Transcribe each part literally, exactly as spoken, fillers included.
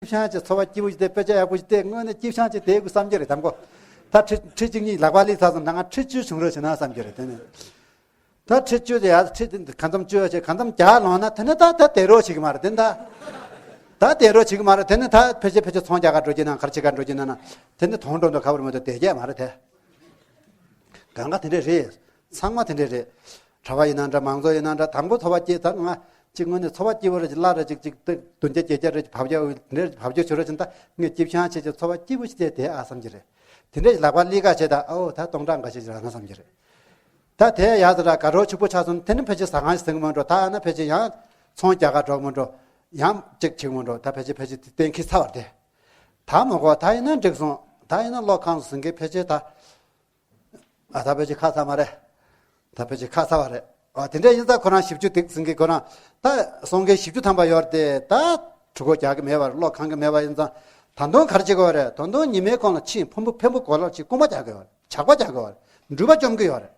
སྐྱིད་ཤང་ཅིག་འཚོ་བ་སྐྱིད་པོ་ཞིག་དེ་དཔེ་ཆ་ཡག་པོ་ཞིག་དེ་དངོས་གནས་སྐྱིད་ཤང་ཅིག་དེ་དགོས་བསམ་གྱི་རེད། དང་པོ་ད་ཁྲི་ཁྲི་གཅིག་གཉིས་ལག་པ་ལས་ཚར་སོང་། ད་ང་ཁྲི་བཅུ་བྱུང་རོགས་བྱེད་ན་བསམ་གྱི་རེད། དེ་ནས་ད་ཁྲི་བཅུ་དེ་ཡ་ཁྲི་གང་འཚམ་བཅུ་བྱས་གང་འཚམ་བརྒྱ་ལོན་ན་དེ་ནས་ད་ད་བསྡད་རོགས་བྱེད་ཀྱི་མ་རེད། དེ་ནས་ད་ད་བསྡད་རོགས་བྱེད་ཀྱི་མ་རེད། དེ་ནས་ད་ཕལ་ཆེར་ཕལ་ཆེར་ཚོང་རྒྱག་ག་འགྲོ་གྱི་ན་གར་བྱེད་ག་འགྲོ་གྱི་ན་ན་དེ་ནས་དོང་འགྲོ་འདུག་ཁ་བར་མ་གཏོགས་བསྡད་ཀྱི་མ་རེད་དེ། གང་ག་དེ་འདྲས་རེད། ཚང་མ་དེ་འདྲས་རེད། གྲྭ་པ་ཡིན་ན་འདྲ། མང་ཚོགས་ཡིན་ན་འདྲ། དང་པོ་འཚོ་བ་སྐྱིད། ད་ང་གཅིག་དངོས་གནས་འཚོ་བ་སྐྱིད་པོ་རེད། གླ་རེད་ཅིག་ཅིག་ཏུ་བདུན་བརྒྱ་བརྒྱད་བརྒྱ་རེད། བབ་རྒྱག་དེ་འདྲས་བབ་རྒྱག་བྱོས་ར་ཅིག་ད་ངས་སྐྱིད་ཤང་བྱས་ཀྱི་འཚོ་བ་སྐྱིད་པོ་ཞིག་དེ་དེ་ཨ་བསམ་གྱི་རེད། དེ་འདྲས་ལག་པ་ལི་ཀ་བྱས་ད་ཨོ་ད་སྟོང་ཕྲག་འགའ་ཞིག་རག་ན་བསམ་གྱི་རེད། ད་དེ་ཡག་ཟེར་ར་དགའ་རོགས་ཕྱུག་པོ་ཆགས་སོང་། དེ་ནི་ཕལ་ཆེར་ཟ་ཁང་ཞིག་ཟིན་གྱི་མ་འགྲོ། ད་ཨ་ན་ཕལ་ཆེར་ཡང་ཚོང་རྒྱག་ག་འགྲོ་གི་མ་འགྲོ། ཡང་ཅིག་བྱེད་ཀྱི་མ་འགྲོ། ད་ཕལ་ཆེར་ཕལ་ཆེར་གཏན་འཁེལ་ཚར་བ་རེད་དེ། ད་མ་གོ་ད་ཡིན་ན་འགྲིག་སོང་། ད་ཡིན་ན་གློག་ཁང་ཟིན་གྱི་ཕལ་ཆེར་ད། ཨ་ད་ཕལ་ཆེར་ཁ་ཚ་མ་རེད། ད་ཕལ་ཆེར་ཁ་ཚ་བ་རེད། ཨ་དེ་འདྲ་ཡིན་ཙང་ཁོ་རང་བཞི་བཅུ་དེ་ཟིན་གྱི་ཁོ་རང་ད་སོང་གི་བཞི་བཅུ་ཐམ་པ་ཡོད་རེད་དེ། ད་གྲུ་གོ་རྒྱག་གི་མེད་པར་གློག་ཁང་གི་མེད་པ་ཡིན་ཙང་ད་དུང་ག་རེ་བྱེད་དགོས་རེད། ད་དུང་ཉི་མའི་གོང་ལ་ཕྱིན་ཕུང་པོ་འཕན་པོ་གོ་ལར་ཕྱིན་རྐུ་མ་རྒྱག་གི་ཡོད་རེད། ཇག་པ་རྒྱག་གི་ཡོད་རེད། འགྲུལ་པ་བཅོམ་གི་ཡོད་རེད།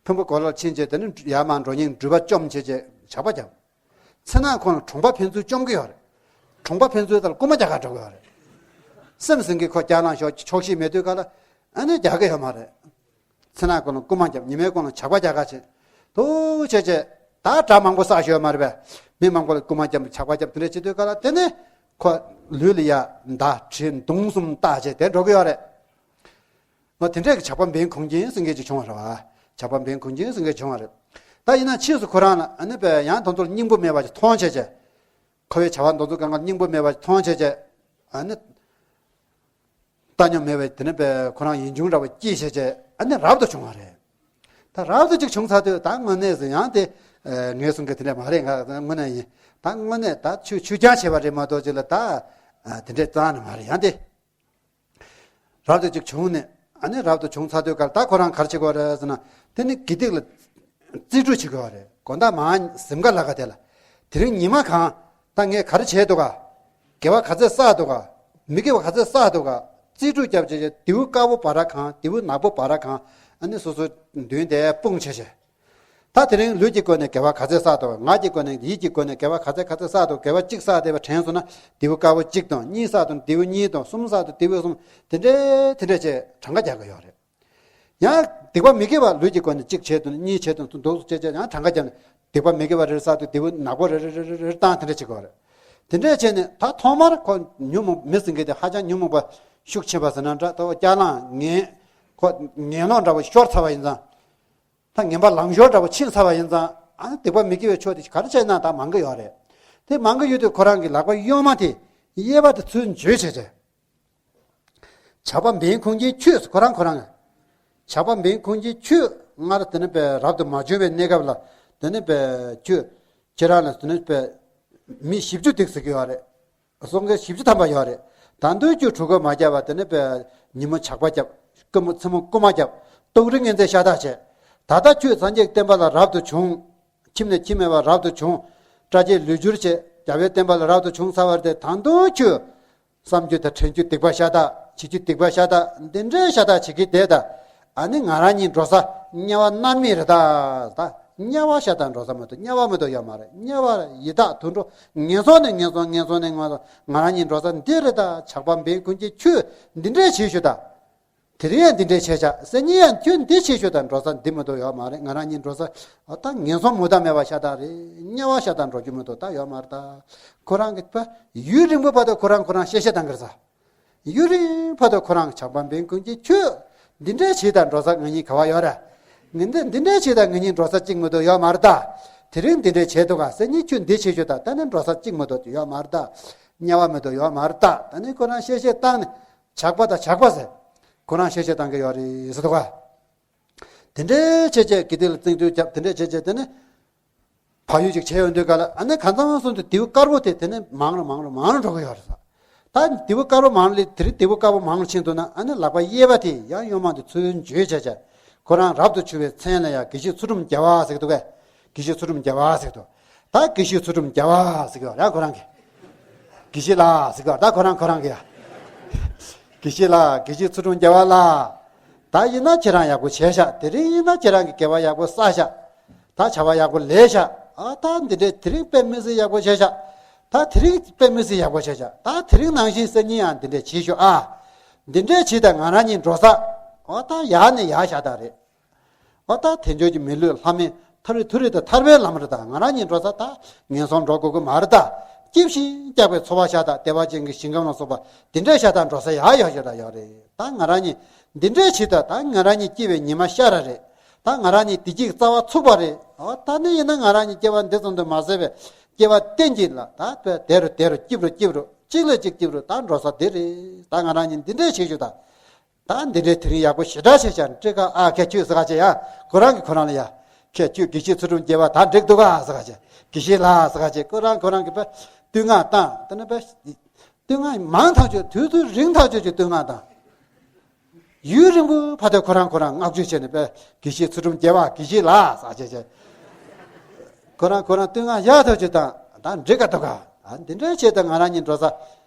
ཕུང་པོ་གོ་ལར་ཕྱིན་བྱས་དེ་ནི་ཡར་མར་འགྲོ་མཁན་འགྲུལ་པ་བཅོམ་བྱས་བྱས་ཇག་པ་རྒྱག་མཚན་ནག་ཁོང་ལ་གྲོང་པ་ཕན་ཚུན་བཅོམ་གི་ཡོད་རེད། གྲོང་པ་ཕན་ཚུན་དང་རྐུ་མ་རྒྱག་ག་འགྲོ་གི་ཡོད་རེད། སེམས་ཟིན་གི་ཁོ་རྒྱག་ལང་ཤོག་ཆོག་ཤེས་མེད་དུས་ག་ལ་ཨ་ནི་རྒྱག་གི་ཡོད་མ་རེད། མཚན་ནག་ཁོང་ལ་རྐུ་མ་རྒྱབ། ཉི་མའི་ཁོང་ལ་ཇག་པ་རྒྱག་ག་བྱེད། དུ་བྱས་བྱས་ད་དགྲ་མང་པོ་བསགས་ཤོད་མ་རེད་པས། མི་མང་པོ་ལ་རྐུ་མ་རྒྱབ་ཇག་པ་རྒྱབ་དེ་འདྲ་བྱེད་དུས་ག་ལ་དེ་ནི་ཁོ་ལུས་ལ་ཡ་མདའ་གྲི་མདུང་གསུམ་བཏགས་བྱས་དེ་འགྲོ་གི་ཡོད་རེད། ང་དེ་འདྲས་ཀྱི་ཇག་པ་འབེན་གོང་ཅན་ཟེར་མཁན་ཅིག་བྱུང་བ་རེད་བ། ཇག་པ་འབེན་གོང་ཅན་ཟེར་མཁན་བྱུང་བ་རེད། ད་ཡིན་ན་ཕྱིས་སུ་ཁོ་རང་ལ་ཨ་ནི་པས་ཡང་དོན་དུ་སྙིང་པོ་མེད་པ་ཞིག་མཐོང་བྱས་བྱས། ཁོ་བའི་བྱ་བ་དོན་དུ་གང་ག་སྙིང་པོ་མེད་པ་ཞིག་མཐོང་བྱས་བྱས། ཨ་ནི། ལྟ་སྙོམས་མེད་པའི་དེ་ནི་པས་ཁོ་རང་ཡིད་འབྱུང་འདྲ་བ་སྐྱེས་བྱས་བྱས་ཨ་ནི་རབ་ཏུ་བྱུང་བ་རེད། ད་རབ་ཏུ་ཅིག་བྱུང་ཚར་དུས་ད་དངོས་གནས་སུ་ཡང་དེ། ངས་གསུང་གི་དེ་འདྲ་མ་རེད། ང་དངོས་གནས་ཡིན། ད་དངོས་གནས་ད་ཆོས་ཆོས་རྐྱང་བྱས་པ་རེད་མ་གཏོགས་ཅིག་ལ་ད། དེ་འདྲས་རྩ་ནས་མ་རེད་ཡང་དེ། རབ་ཏུ་ཅིག་བྱུང་ནས་ཨ་ནི་རབ་ཏུ་བྱུང་ཚར་དུས་ག་ལ་ད་ཁོ་རང་ག་རེ་བྱེད་དགོས་རེད་ཟེར་ན། དེ་ནི་དགེ་སྡིག་ལ་རྩིས་སྤྲོད་བྱེད་དགོས་རེད། དགོང་དག་མར་གཟིམ་ཁ་ལ་ཁ་དེ་ལ། དེ་རིང་ཉི་མ་གང་། ད་ངས་ག་རེ་བྱས་འདུག་ག་དགེ་བ་ག་ཚད་བསགས་འདུག་ག་མི་དགེ་བ་ག་ཚད་བསགས་འདུག་ག་རྩིས་སྤྲོད་རྒྱབ་བྱས་བྱས་དེའུ་དཀར་པོ་བ་ར་གང་དེའུ་ནག་པོ་བ་ར་གང་ཨ་ནི་སོ་སོའི་མདུན་དེ་སྤུངས་བྱས་བྱས། ད་དེ་རིང་ལུས་ཀྱི་སྒོ་ནས་དགེ་བ་ག་ཚད་བསགས་འདུག་ངག་གི་སྒོ་ནས་ཡིད་ཀྱི་སྒོ་ནས་དགེ་བ་ག་ཚད་ག་ཚད་བསགས་འདུག་དགེ་བ་གཅིག་བསགས་བསྡད་པ་དྲན་སོང་ན་དེའུ་དཀར་པོ་གཅིག་དང་། གཉིས་བསགས་འདུག་དེའུ་གཉིས་དང་། གསུམ་བསགས་འདུག་དེའུ་གསུམ། དེ་འདྲས་དེ་འདྲས་བྱས་གྲངས་ཀ་རྒྱག་གི་ཡོད་རེད། ཡང་སྡིག་པ་མི་དགེ་བ་ལུས་ཀྱི་སྒོ་ནས་གཅིག་བྱས་འདུག་གཉིས་བྱས་འདུག་དུ་འདུག་བྱས་བྱས་ཡང་གྲངས་ཀ་རྒྱབ་ནས་སྡིག་པ་མི་དགེ་བ་རེ་རེ་བསགས་འདུག་དེའུ་ནག་པོ་རེ་རེ་རེ་རེ་རེ་བཏང་དེ་འདྲས་བྱེད་དགོས་རེད། དེ་འདྲས་བྱས་ནས་ད་ཐོག་མར་ཁོ་ཉོན་མོངས་མི་ཟེར་མཁན་དེ་ཧ་ཅང་ཉོན་མོངས་པ་ཤུགས་ཆེ་བ་ཟེར་ན་འདྲ། ད་སྐྱ་ལང་ངན་ཁོ་ངན་ལོག་འདྲ་བོ་ཤོར་ཚར་བ་ཡིན་ཙང་། ད་ངན་པ་ལང་ཤོར་འདྲ་བོ་ཕྱིན་ཚར་བ་ཡིན་ཙང་ཨ་ནི་སྡིག་པ་མི་དགེ་བའི་ཕྱོགས་དེ་ག་རེ་བྱས་ན་ད་མང་གི་ཡོད་རེད། དེ་མང་གི་ཡོད་དུས་ཁོ་རང་གི་ལག་པ་གཡོན་མ་དེ་གཡས་པ་དེ་ཚུར་འཇུས་བྱས་བྱས། ཇག་པ་འབེན་ཁུང་ཆེན་ཁྱོད་ཁོ་རང་ཁོ་རང་། ཇག་པ་འབེན་ཁུང་ཆེན་ཁྱོད་སྔར་དེ་ནི་པའི་རབ་ཏུ་མ་བྱུང་བའི་གནས་སྐབས་ལ་དེ་ནི་པའི་ཁྱོད་ཁྱེད་རང་ལ་དེ་ནི་པའི་མི་བཞི་བཅུ་དེ་ཟེར་གི་ཡོད་རེད། སོང་གི་བཞི་བཅུ་ཐམ་པ་ཡོད་རེད། ད་དུང་ཁྱོད་གྲུ་གུ་མ་བརྒྱབ་པ་དེ་ནི་པའི་ཉིན་མོ་ཇག་པ་བརྒྱབ། སྐུ་མོ་མཚན་མོ་རྐུ་མ་བརྒྱབ། སྟོང་རི་ངན་ཚད་ཤ་སྟག་བྱས། ད་ལྟ་ཁྱོད་སངས་རྒྱས་བསྟན་པ་ལ་རབ་ཏུ་བྱུང་། ཁྱིམ་ནས་ཁྱིམ་མེད་པར་རབ་ཏུ་བྱུང་། སྐྲ་བྱད་ལུས་བསྒྱུར་བྱས་རྒྱལ་བའི་བསྟན་པ་ལ་རབ་ཏུ་བྱུང་ཚར་བ་རེད་དེ། ད་དུང་ཁྱོད་བསམ་རྒྱུ་དང་དྲན་རྒྱུ་སྡིག་པ་ཤ་སྟག་བྱེད་རྒྱུ་སྡིག་པ་ཤ་སྟག་འདི་འདྲའི་ཤ་སྟག་བྱེད་ཀྱི་བསྡད་ད། ཨ་ནི་ང་རང་གཉིས་འགྲོ་ས་དམྱལ་བ་མནར་མེད་རེད་ད། ད་དམྱལ་བ་ཤ་སྟག་འགྲོ་ས་མ་གཏོགས་དམྱལ་བ་མ་གཏོགས་ཡོད་མ་རེད། དམྱལ་བ་ཡི་དྭགས་དུད་འགྲོ་ངན་སོང་ནས་ངན་སོང་། ངན་སོང་ནས་ངན་སོང་། ང་རང་གཉིས་འགྲོ་ས་འདི་རེད་ད། ཇག་པ་འབེན་ཁུང་ཆེན་ཁྱོད་འདི་འདྲའི་བྱེད་ཤོག་ད། དེ་རིང་ཡང་འདི་འདྲའི་བྱས་ཤག་སང་ཉིན་ཡང་ཁྱོད་འདི་བྱེད་ཤོག་ད། འགྲོ་ས་འདི་མ་གཏོགས་ཡོད་མ་རེད། ང་རང་གཉིས་འགྲོ་ས་ཨ་ད་ངན་སོང་མུ་མཐའ་མེད་པ་ཤ་སྟག་རེད། དམྱལ་བ་ཤ་སྟག་འགྲོ་རྒྱུ་མ་གཏོགས་ད་ཡོད་མ་རེད་ད། ཁོ་རང་གི་ཕ་ཡུན་རིང་པོ་བར་དུ་ཁོ་རང་ཁོ་རང་བཤད་བཤད་བཏང་གི་རེད་ས། ཡུན་རིང་བར་དུ་ཁོ་རང་ཇག་པ་འབེན་ཁུང་ཆེན་ཁྱོད་འདི་འདྲའི་བྱས་ད། འགྲོ་ས་ང་གཉིས་ག་བ་ཡོད་ར། ངས་འདི་འདི་འདྲའི་བྱས་ད། ང་གཉིས་འགྲོ་ས་གཅིག་མ་གཏོགས་ཡོད་མ་རེད་ད། དེ་རིང་འདི་འདྲའི་བྱས་འདུག་ག་སང་ཉིན་ཁྱོད་འདི་བྱེད་ཤོག་ད། ད་ནི་འགྲོ་ས་གཅིག་མ་གཏོགས་ཡོད་མ་རེད་ད། དམྱལ་བ་མ་གཏོགས་ཡོད་མ་རེད་ད། ད་ནི་ཁོ་རང་བཤད་བཤད་བཏང་ནས། ཇག་པ་དང་ཇག་པ་ཟེར། ཁོ་རང་བཤད་བཤད་བཏང་གི་ཡོད་རེད་ཟེར་འདུག་ག་དེ་འདྲའི་བྱས་བྱས་དགེ་སྡིག་ལ་བརྩོན་འགྲུས་བརྒྱབ། དེ་འདྲའི་བྱས་བྱས་དེ་ནི་ཕ་ཡུལ་ཅིག་བྱས་ཡོང་དུས་ག་ལ་ཨ་ནི་གང་ཚང་སོང་དུས་དེའུ་དཀར་པོ་དེ་དེ་ནི་མང་རུ་མང་རུ་མང་རུ་འགྲོ་གི་ཡོད་རེད་ས། ད་དེའུ་དཀར་པོ་མང་རུ་ལས་དེ་རིང་དེའུ་དཀར་པོ་མང་རུ་ཕྱིན་འདུག་ན་ཨ་ནི་ལག་པ་གཡས་པ་དེ་ཡང་གཡོན་མ་དེ་ཚུར་འཇུས་བྱས་བྱས། ཁོ་རང་རབ་ཏུ་ཕྱུང་བའི་མཚན་ལ་ཡང་དགེ་བཤེས་ཚུལ་ཁྲིམས་རྒྱལ་བ་ཟེར་གི་འདུག་གས། དགེ་བཤེས་ཚུལ་ཁྲིམས་རྒྱལ་བ་ཟེར་གི་འདུག་ད་དགེ་བཤེས་ཚུལ་ཁྲིམས་རྒྱལ་བ་ཟེར་གི་ཡོད་རེད་ཁོ་རང་གིས། དགེ་བཤེས་ལགས་ཟེར་གི་ཡོད་རེད་ད་ཁོ་རང་ཁོ་རང་གིས་ཡ། དགེ་བཤེས་ལགས། དགེ་བཤེས་ཚུལ་ཁྲིམས་རྒྱལ་བ་ལགས། ད་ཡིན་ན་ཁྱེད་རང་ཡག་པོ་བྱས་ཤག་དེ་རིང་ཡིན་ན་ཁྱེད་རང་གི་དགེ་བ་ཡག་པོ་བསགས་ཤག་ད་བྱ་བ་ཡག་པོ་ལས་ཤག་ཨ་ད་འདི་འདྲའི་དེ་རིང་དཔེ་མི་སྲིད་ཡག་པོ་བྱས་ཤག་ད་དེ་རིང་དཔེ་མི་སྲིད་ཡག་པོ་བྱས་ཤག་ད་དེ་རིང་ནང་བཞིན་སང་ཉིན་ཡང་འདི་འདྲས་བྱེད་ཤོག་ཨ། འདི་འདྲས་བྱེད་དང་ང་རང་གཉིས་འགྲོ་ས། འོ་ད་ཡག་ནས་ཡག་ཤ་སྟག་རེད། འོ་ད་དལ་འབྱོར་གྱི་མི་ལུས་ལྷ་མི་ཐར་བའི་མཐོ་རིས་དང་ཐར་པའི་ལམ་རེད། ད་ང་རང་གཉིས་འགྲོ་ས་ད་ངན་སོང་འགྲོ་དགོས་ཀྱི་མ་རེད། ད་སྐྱིད་ཞིང་སྐྱག་པའི་འཚོ་བ་ཤ་སྟག་བདེ་བ་ཅན་གྱི་ཞིང་ཁམས་ལ་སོགས་པ་འདི་འདྲས་ཤ་སྟག་འགྲོ་ས་ཡག་ཡག་ཤ་སྟག་ཡོད་རེད། ད་ང་རང་གཉིས་འདི་འདྲས་བྱེད་ད། ད་ང་རང་གཉིས་སྐྱེ་བའི་ཉི་མ་ཤར་རེད། ད་ང་རང་གཉིས་བདེ་སྐྱིད་རྩ་བ་ཚུགས་པ་རེད། འོ་ད་ནི་ཡིན་ན་ང་རང་གཉིས་སྐྱེ་བ་འདི་ཙམ་དུ་མ་ཟད་པའི་སྐྱེ་བ་གཏན་གྱི་ལ་ད་དཔེ་དེ་རུ་དེ་རུ་སྐྱིད་རུ་སྐྱིད་རུ་གཅིག་ལས་གཅིག་སྐྱིད་རུ་ད་འགྲོ་ས་འདི་རེད། ད་ང་རང་གཉིས་འདི་འདྲས་བྱེད་ཤོག་ད། ད་འདི་འདྲའི་དེ་རིང་ཡག་པོ་ཞེ་དྲག་བྱས་ཤག་སྤྲེལ་ཁ་ཨ་ཁྱད་ཆོས་ཟེར་ག་བྱས་ཡ། ཁོ་རང་གིས་ཁོ་རང་ལ་ཡ། ཁྱད་ཆོས་དགེ་བཤེས་ཚུལ་ཁྲིམས་རྒྱལ་བ་ད་འགྲིག་འདུག་ག་ཟེར་ག་བྱས། དགེ་བཤེས་ལགས་ཟེར་ག་བྱས། ཁོ་རང་ཁོ་རང་གིས་པ་བསྟོད་བསྔགས་བཏང་། དེ་ནས་པ་བསྟོད་བསྔགས་མང་ཐག་ཆོད། དུས་ཚོད་རིང་ཐག་ཆོད་ཀྱི་བསྟོད་བསྔགས་བཏང་། ཡུན་རིང་པོའི་བར་དུ་ཁོ་རང་ཁོ་རང་བསྔགས་བརྗོད་བྱས་ནས་པ་དགེ་བཤེས་ཚུལ་ཁྲིམས་རྒྱལ་བ་དགེ་བཤེས་ལགས་ཟེར་བྱས་བྱས། ཁོ་རང་ཁོ་རང་བསྟོད་བསྔགས་ཡག་ཐག་ཆོད་བཏང་། ད་འགྲིག་ག་འདུག་ག་ད་འདི་འདྲའི་ཆེད་དུ་ང་རང་གཉིས་འགྲོ་ས།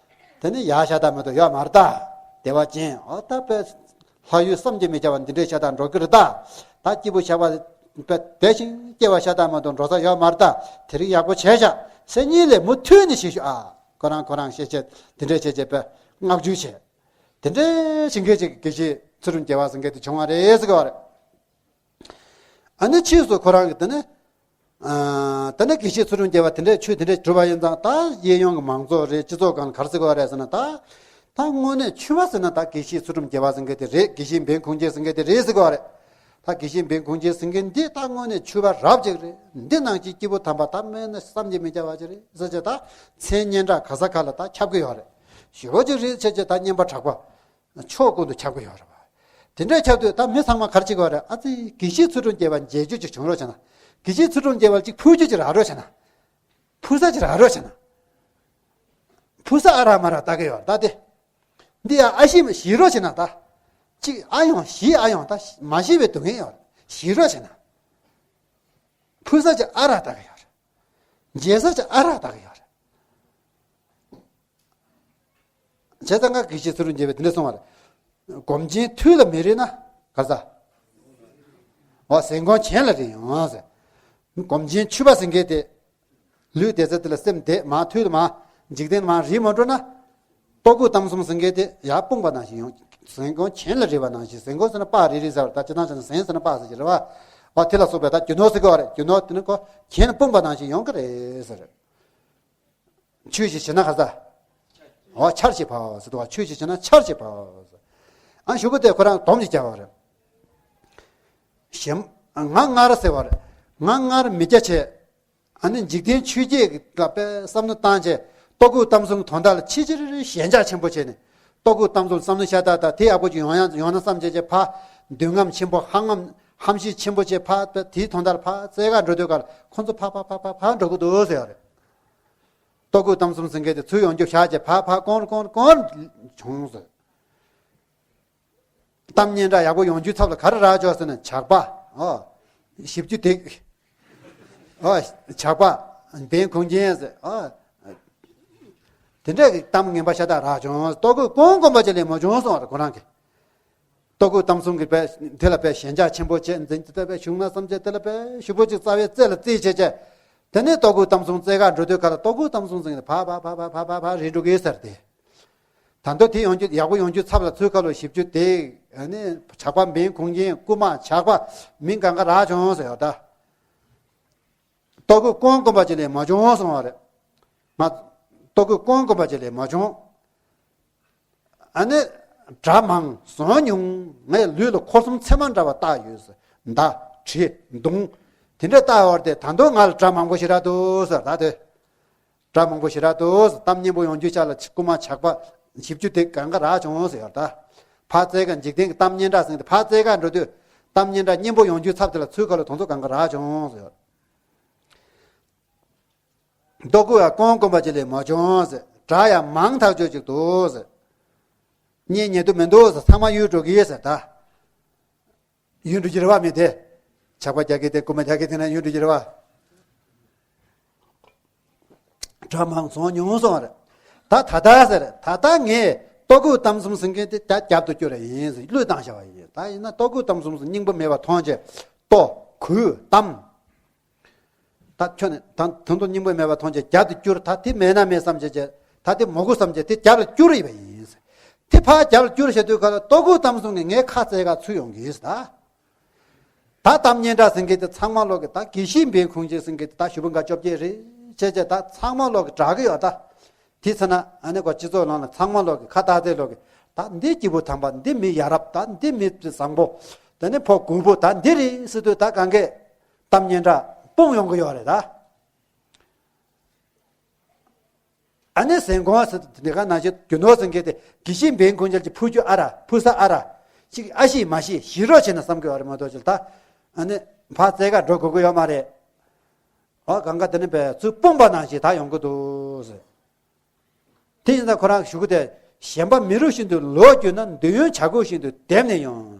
དེ་ནི་ཡག་ཤ་སྟག་མ་གཏོགས་ཡོད་མ་རེད་ད། བདེ་བ་ཅན་འོ་ད་པས། ལྷ་ཡུལ་བསམ་གྱིས་མི་ཁྱབ་པ་འདི་འདྲའི་ཤ་སྟག་འགྲོ་གི་རེད་ད། ད་སྐྱིད་པོ་ཞག་པ་པས་བདེ་ཞིང་སྐྱིད་པ་ཤ་སྟག་མ་གཏོགས་འགྲོ་ས་ཡོད་མ་རེད་ད། དེ་རིང་ཡག་པོ་བྱས་ཤག་སང་ཉིན་ལས་མུ་མཐུད་ནས་བྱེད་ཤོག་ཨ། ཁོ་རང་ཁོ་རང་བཤད་བྱས་འདི་འདྲའི་བྱས་བྱས་པས་བསྔགས་བརྗོད་བྱས། དེ་འདྲའི་བྱེད་མཁན་ཅིག་དགེ་བཤེས་ཚུལ་ཁྲིམས་རྒྱལ་བ་ཟེར་མཁན་དེ་བྱུང་བ་རེད་ཟེར་གི་བ་རེད། ཨ་ནི་ཕྱིས་སུ་ཁོ་རང་གིས་དེ་ནས། ཨ། དེ་ནས་དགེ་བཤེས་ཚུལ་ཁྲིམས་རྒྱལ་བ་དེ་འདྲས་ཆོས་དེ་འདྲས་གྲུབ་པ་ཡིན་ཙང་ད་གཡས་གཡོན་གྱི་མང་ཚོགས་རེད། སྤྱི་ཚོགས་སྒང་ལ་ག་རེ་ཟེར་དགོས་རེད་ཟེར་ན་ད། ད་དངོས་གནས་ཆོས་པ་ཟེར་ན་ད་དགེ་བཤེས་ཚུལ་ཁྲིམས་རྒྱལ་བ་ཟེར་མཁན་དེ་རེད། དགེ་བཤེས་འབན་གུང་རྒྱལ་ཟེར་མཁན་དེ་རེད་ཟེར་དགོས་རེད། ད་དགེ་བཤེས་འབན་གུང་རྒྱལ་ཟེར་མཁན་འདི་ད་དངོས་གནས་ཆོས་པ་རབ་ཅིག་རེད། འདི་ནང་བཞིན་སྐྱེས་བུ་དམ་པ་ད་དམན་ན་བསམ་གྱིས་མི་ཁྱབ་པ་ཅིག་རེད་ཟེར་བྱས། ད་མཚན་སྙན་གྲགས་ག་ས་ག་ལ་ད་ཁྱབ་ཀྱི་ཡོད་རེད། ཞེ་པོ་ཅིག་རེད་བྱས་བྱས་ད་བསྙེན་པ་གྲགས་པ། ཕྱོགས་ཀུན་ཏུ་ཁྱབ་ཀྱི་ཡོད་རེད་པ། དེ་འདྲ་ཁྱབ་དུས་ད་མི་ཚང་མ་ག་རེ་བྱེད་ཀྱི་ཡོད་རེད། ཨ་ཙི་དགེ་བཤེས་ཚུལ་ཁྲིམས་རྒྱལ་བ་མཇལ་རྒྱུ་ཅིག་བྱུང་རོགས་བྱས་ན། དགེ་བཤེས་ཚུལ་ཁྲིམས་རྒྱལ་བ་ཅིག་ཕུལ་རྒྱུ་ཅིག་རག་རོགས་བྱས་ན། ཕུལ་ས་ཅིག་རག་རོགས་བྱས་ན། ཕུལ་ས་ཨ་རག་མ་རག་ལྟ་གི་ཡོད་རེད་ད་དེ། འདི་ཡང་ཨ་ཤི་མ་ཤི་རོགས་བྱས་ན་ད། ཅིག་ཨ་ཡོང་ཤི་ཨ་ཡོང་ད་མ་ཤི་བའི་སྡུག་བསྔལ་ཡོད་རེད། ཤི་རོགས་བྱས་ན། ཕུལ་ས་ཅིག་ཨ་རག་ལྟ་གི་ཡོད་རེད། མཇལ་ས་ཅིག་ཨ་རག་ལྟ་གི་ཡོད་རེད། བྱས་ཙང་ང་དགེ་བཤེས་ཚུལ་ཁྲིམས་རྒྱལ་བས་དེ་འདྲ་གསུངས་པ་རེད། སྒོམ་ཆེན་ཐུལ་ལ་མི་རེ་ན་ག་ས། འོ་ཟན་གོང་གྱེན་ལ་རེ་ཡོང་ཟེར། སྒོམ་ཆེན་ཆོས་པ་ཟེར་མཁན་དེ། ལུས་བདེ་ཚད་དེ་ལ་སེམས་བདེ་མ་ཐུལ་མ། འཇིག་རྟེན་མ་རེ་མ་འགྲོ་ན། ལྟོ་གོས་གཏམ་གསུམ་ཟེར་མཁན་དེ་ཡར་སྤུངས་པ་ནང་བཞིན་ཡོང་། ཟན་གོང་གྱེན་ལ་རེ་བ་ནང་བཞིན། ཟན་གོང་ཟེར་ན་སྤགས་རེ་རེ་ཟེར་བ་ད་སྤྱིར་བཏང་བྱས་ན་ཟན་ཟེར་ན་སྤགས་ཟེར་གྱི་རེད་བ། འོ་དེ་ལ་སོགས་པའི་ད་རྒྱུ་ནོར་ཟེར་གྱི་བ་རེད། རྒྱུ་ནོར་དེ་ནི་ཁོ་གྱེན་ལ་སྤུངས་པ་ནང་བཞིན་ཡོང་གི་རེད་ཟེར། ཆོས་ཞིག་བྱེད་ན་ག་ས། འོ་ཆར་ཞིག་ཕབ་ཟེར་འདུག་བ། ཆོས་ཞིག་བྱེད་ན་ཆར་ཞིག་ཕབ་ཟེར། ཨ་གཞུག་གུ་དེ་ཁོ་རང་སྡོམ་ཞིག་བརྒྱབ་པ་རེད། ཞེ། ང་སྔར་ཟེར་བ་རེད། ང་སྔར་མི་རྒྱ་ཆེ། ཨ་ནི་འཇིག་རྟེན་ཆོས་བརྒྱད་ལ་དཔེ་བསམ་བློ་བཏང་བྱས། ལྟོ་གོས་གཏམ་གསུམ་དོན་དག་ལ་ཕྱི་ཕྱིར་ཞེན་ཆགས་ཆེན་པོ་བྱས་ནས། ལྟོ་གོས་གཏམ་གསུམ་བསམ་བློ་ཤ་སྟག་དང་དེ་ཡག་པོ་ཅིག་ཡོང་ཡ་ཡོང་ན་བསམ་བྱས་བྱས་ཕར། འདོད་རྔམ་ཆེན་པོ་ཧ་རྔམ་ཧམ་ཤེད་ཆེན་པོ་བྱས་ཕར་དེའི་དོན་དག་ལ་ཕར་རྩེ་ག་འགྲོ་དུས་ག་ལ་ཁོ་ཚོ་ཕར་ཕར་ཕར་ཕར་ཕར་འགྲོ་གི་འདུག་ཟེར་བ་རེད། ལྟོ་གོས་གཏམ་གསུམ་ཟེར་མཁན་དེ་ཚུར་ཡོང་རྒྱུ་བཞག་བྱས་ཕར་ཕར་གོང་རུ་གོང་རུ་གོང་རུ་བྱུང་ཟེར། གཏམ་སྙན་གྲགས་ཡག་པོ་ཡོང་རྒྱུའི་ཚབ་ལ་ག་རེ་རག་ཆོག་ཟེར་ན་ཇག་པ། ཨོ། ཞིབ་འཇུག་སྡིག་ཨོ། ཇག་པ། འབན་གུང་རྒྱལ་ཟེར། ཨོ། དེ་འདྲའི་གཏམ་ངན་པ་ཤ་སྟག་རག་བྱུང་། ལྟོ་གོས་གོང་གོམ་པ་ཅིག་ལས་མ་བྱུང་གསུངས་པ་རེད་ཁོ་རང་གིས། ལྟོ་གོས་གཏམ་གསུམ་གྱི་དཔེ་དེ་ལ་དཔེ་ཞེན་ཆགས་ཆེན་པོ་བྱས། འཛིན་གྱི་དེ་དཔེ་གཞུང་ན་བསམ་བྱས་དེ་ལ་དཔེ་ཞེ་པོ་ཅིག་རྩ་བའི་རྩེ་ལ་རྩིས་བྱས་བྱས། དེ་ནས་ལྟོ་གོས་གཏམ་གསུམ་རྩེ་ག་འགྲོ་དུས་ག་ལ་ལྟོ་གོས་གཏམ་གསུམ་ཟེར་ནས་ཕར་ཕར་ཕར་ཕར་ཕར་ཕར་ཕར་རེད་འགྲོ་གི་ཟེར་ཏེ། ད་དུང་དེ་ཡོང་རྒྱུ་ཡག་པོ་ཡོང་རྒྱུའི་ཚབ་ལ་ཚུར་ཁ་ལོ་ཞིབ་འཇུག་སྡིག་ཨ་ནི་ཇག་པ་འབན་གུང་རྒྱལ་རྐུན་མ་ཇག་པ་མི་གང་ག་རག་བྱུང་ཟེར་ཡོད་ད། ལྟོ་གོས་གོང་གོམ་པ་ཅིག་ལས་མ་བྱུང་གསུངས་པ་རེད། ང་ལྟོ་གོས་གོང་གོམ་པ་ཅིག་ལས་མ་བྱུང་། ཨ་ནི་དགྲ་མང་ཟོན་ཉུང་། ངའི་ལུས་ལ་འཁོར་གསུམ་ཚེར་མ་འདྲ་བ་བཏགས་ཡོད་ཟེར། མདའ་གྲི་མདུང་དེ་འདྲ་བཏགས་ཡོད་རེད་དེ། ད་དུང་ང་ལ་དགྲ་མང་པོ་ཞེ་དྲག་འདུག་ཟེར་ད་དེ། དགྲ་མང་པོ་ཞེ་དྲག་འདུག་ཟེར། གཏམ་སྙན་པོ་ཡོང་རྒྱུའི་ཆ་ལ་རྐུན་མ་ཇག་པ་ཞིབ་འཇུག་སྡིག་གང་ག་རག་བྱུང་ཟེར་ཡོད་ད། ཕར་རྩེ་ག་འཇིག་རྟེན་གྱི་གཏམ་སྙན་གྲགས་ཟེར་དེ་ཕར་རྩེ་ག་འགྲོ་དུས་གཏམ་སྙན་གྲགས་སྙན་པོ་ཡོང་རྒྱུའི་ཚབ་དེ་ལ་ཚུར་ཁ་ལོ་དོང་ཚོ་གང་ག་རག་བྱུང་ཟེར་ཡོད། ལྟོ་གོས་ཡང་གོང་གོམ་པ་ཅིག་ལས་མ་བྱུང་ཟེར། དགྲ་ཡང་མང་ཐག་ཆོད་ཅིག་འདུག་ཟེར། གཉེན་ཉེ་དུ་མི་འདུག་ཟེར། ཚང་མ་གཡུལ་འགྲོ་གི་ཟེར་ད། གཡུལ་འགྲོ་གི་རེད་བ་མི་དེ། ཇག་པ་རྒྱག་གི་དེ་རྐུན་མ་རྒྱག་གི་དེ་ན་གཡུལ་འགྲོ་གི་རེད་བ། དགྲ་མང་ཟོན་ཉུང་གསུངས་པ་རེད། ད་ད་ལྟ་ཟེར། ད་ལྟ་ངས་ལྟོ་གོས་གཏམ་གསུམ་ཟེར་མཁན་དེ་ད་རྒྱབ་ཏུ་བསྐྱུར་བ་ཡིན་ཟེར། བློས་བཏང་བཞག་པ་ཡིན། ད་ཡིན་ན་ལྟོ་གོས་གཏམ་གསུམ་ཟེར་སྙིང་པོ་མེད་པ་མཐོང་བྱས། ལྟོ་གོས་གཏམ། ད་ཁྱོད་ནི་ད་དོན་དུ་སྙིང་པོ་མེད་པ་མཐོང་བྱས་རྒྱབ་ཏུ་བསྐྱུར། ད་དེ་མེད་ན་མེད་བསམ་བྱས་བྱས། ད་དེ་མོ་གུ་བསམ་བྱས་དེ་རྒྱབ་ལ་བསྐྱུར་ཡིན་པ་ཡིན། དེ་ཕར་རྒྱབ་ལ་བསྐྱུར་བྱས་དུས་ག་ལ་ལྟོ་གོས་གཏམ་གསུམ་གྱིས་ངའི་ཁ་རྩེ་ག་ཚུད་ཡོང་གི་ཡིན་ད། ད་གཏམ་སྙན་གྲགས་ཟེར་མཁན་དེ་ཚང་མ་ལོག་གི་ད་དགེ་བཤེས་འབེན་ཁུངས་ཅན་ཟེར་མཁན་དེ་ད་ཞུ་བོ་འགའ་བཅོ་བརྒྱད་རེད་བྱས་བྱས་ད་ཚང་མ་ལོག་གི་གྲགས་གི་ཡོད་ད། དེ་ཚེ་ན་ཨ་ནི་གོ་སྤྱི་ཚོགས་ནང་ལ་ཚང་མ་ལོག་གི་ཁ་བཏགས་ཚད་ལོག་གི་ད་འདི་སྐྱིད་པོ་དམ་པ། འདི་མི་ཡ་རབས། ད་འདི་མི་བཟང་པོ། དེ་ནི་ཕོ་རྒོད་པོ། ད་འདི་རེད་ཟེར་དུས་ད་གང་གས་གཏམ་སྙན་གྲགས་སྤུངས་ཡོང་གི་ཡོད་རེད་ད། ཨ་ནི་ཟན་གོང་ཟེར་དེ་ག་ནང་བཞིན་རྒྱུ་ནོར་ཟེར་མཁན་དེ་དགེ་བཤེས་འབེན་ཁུངས་ཅན་གྱི་ཕུ་རྒྱུ་ཨ་ར་ཕུ་ས་ཨ་ར་ཅིག་ཨ་ཤེས་མ་ཤེས་ཞི་རོགས་བྱས་ན་བསམ་གི་ཡོད་རེད་མ་གཏོགས་ཅིག་ད་ཨ་ནི་ཕར་རྩེ་ག་འགྲོ་དགོས་ཀྱི་ཡོད་མ་རེད། ཨོ་གང་ག་དེ་ནི་བས་ཚུར་སྤུངས་པ་ནང་བཞིན་ད་ཡོང་གི་འདུག་ཟེར། དེ་ཡིན་ཙང་ཁོ་རང་གི་ཞུ་གི་དེ་གཞན་པ་མི་རུ་བཞིན་དུ་ལོ་རྒྱུས་ན་འདོད་ཡོན་བྱ་རྒོད་བཞིན་དུ་འདེབས་ནས་ཡོང་།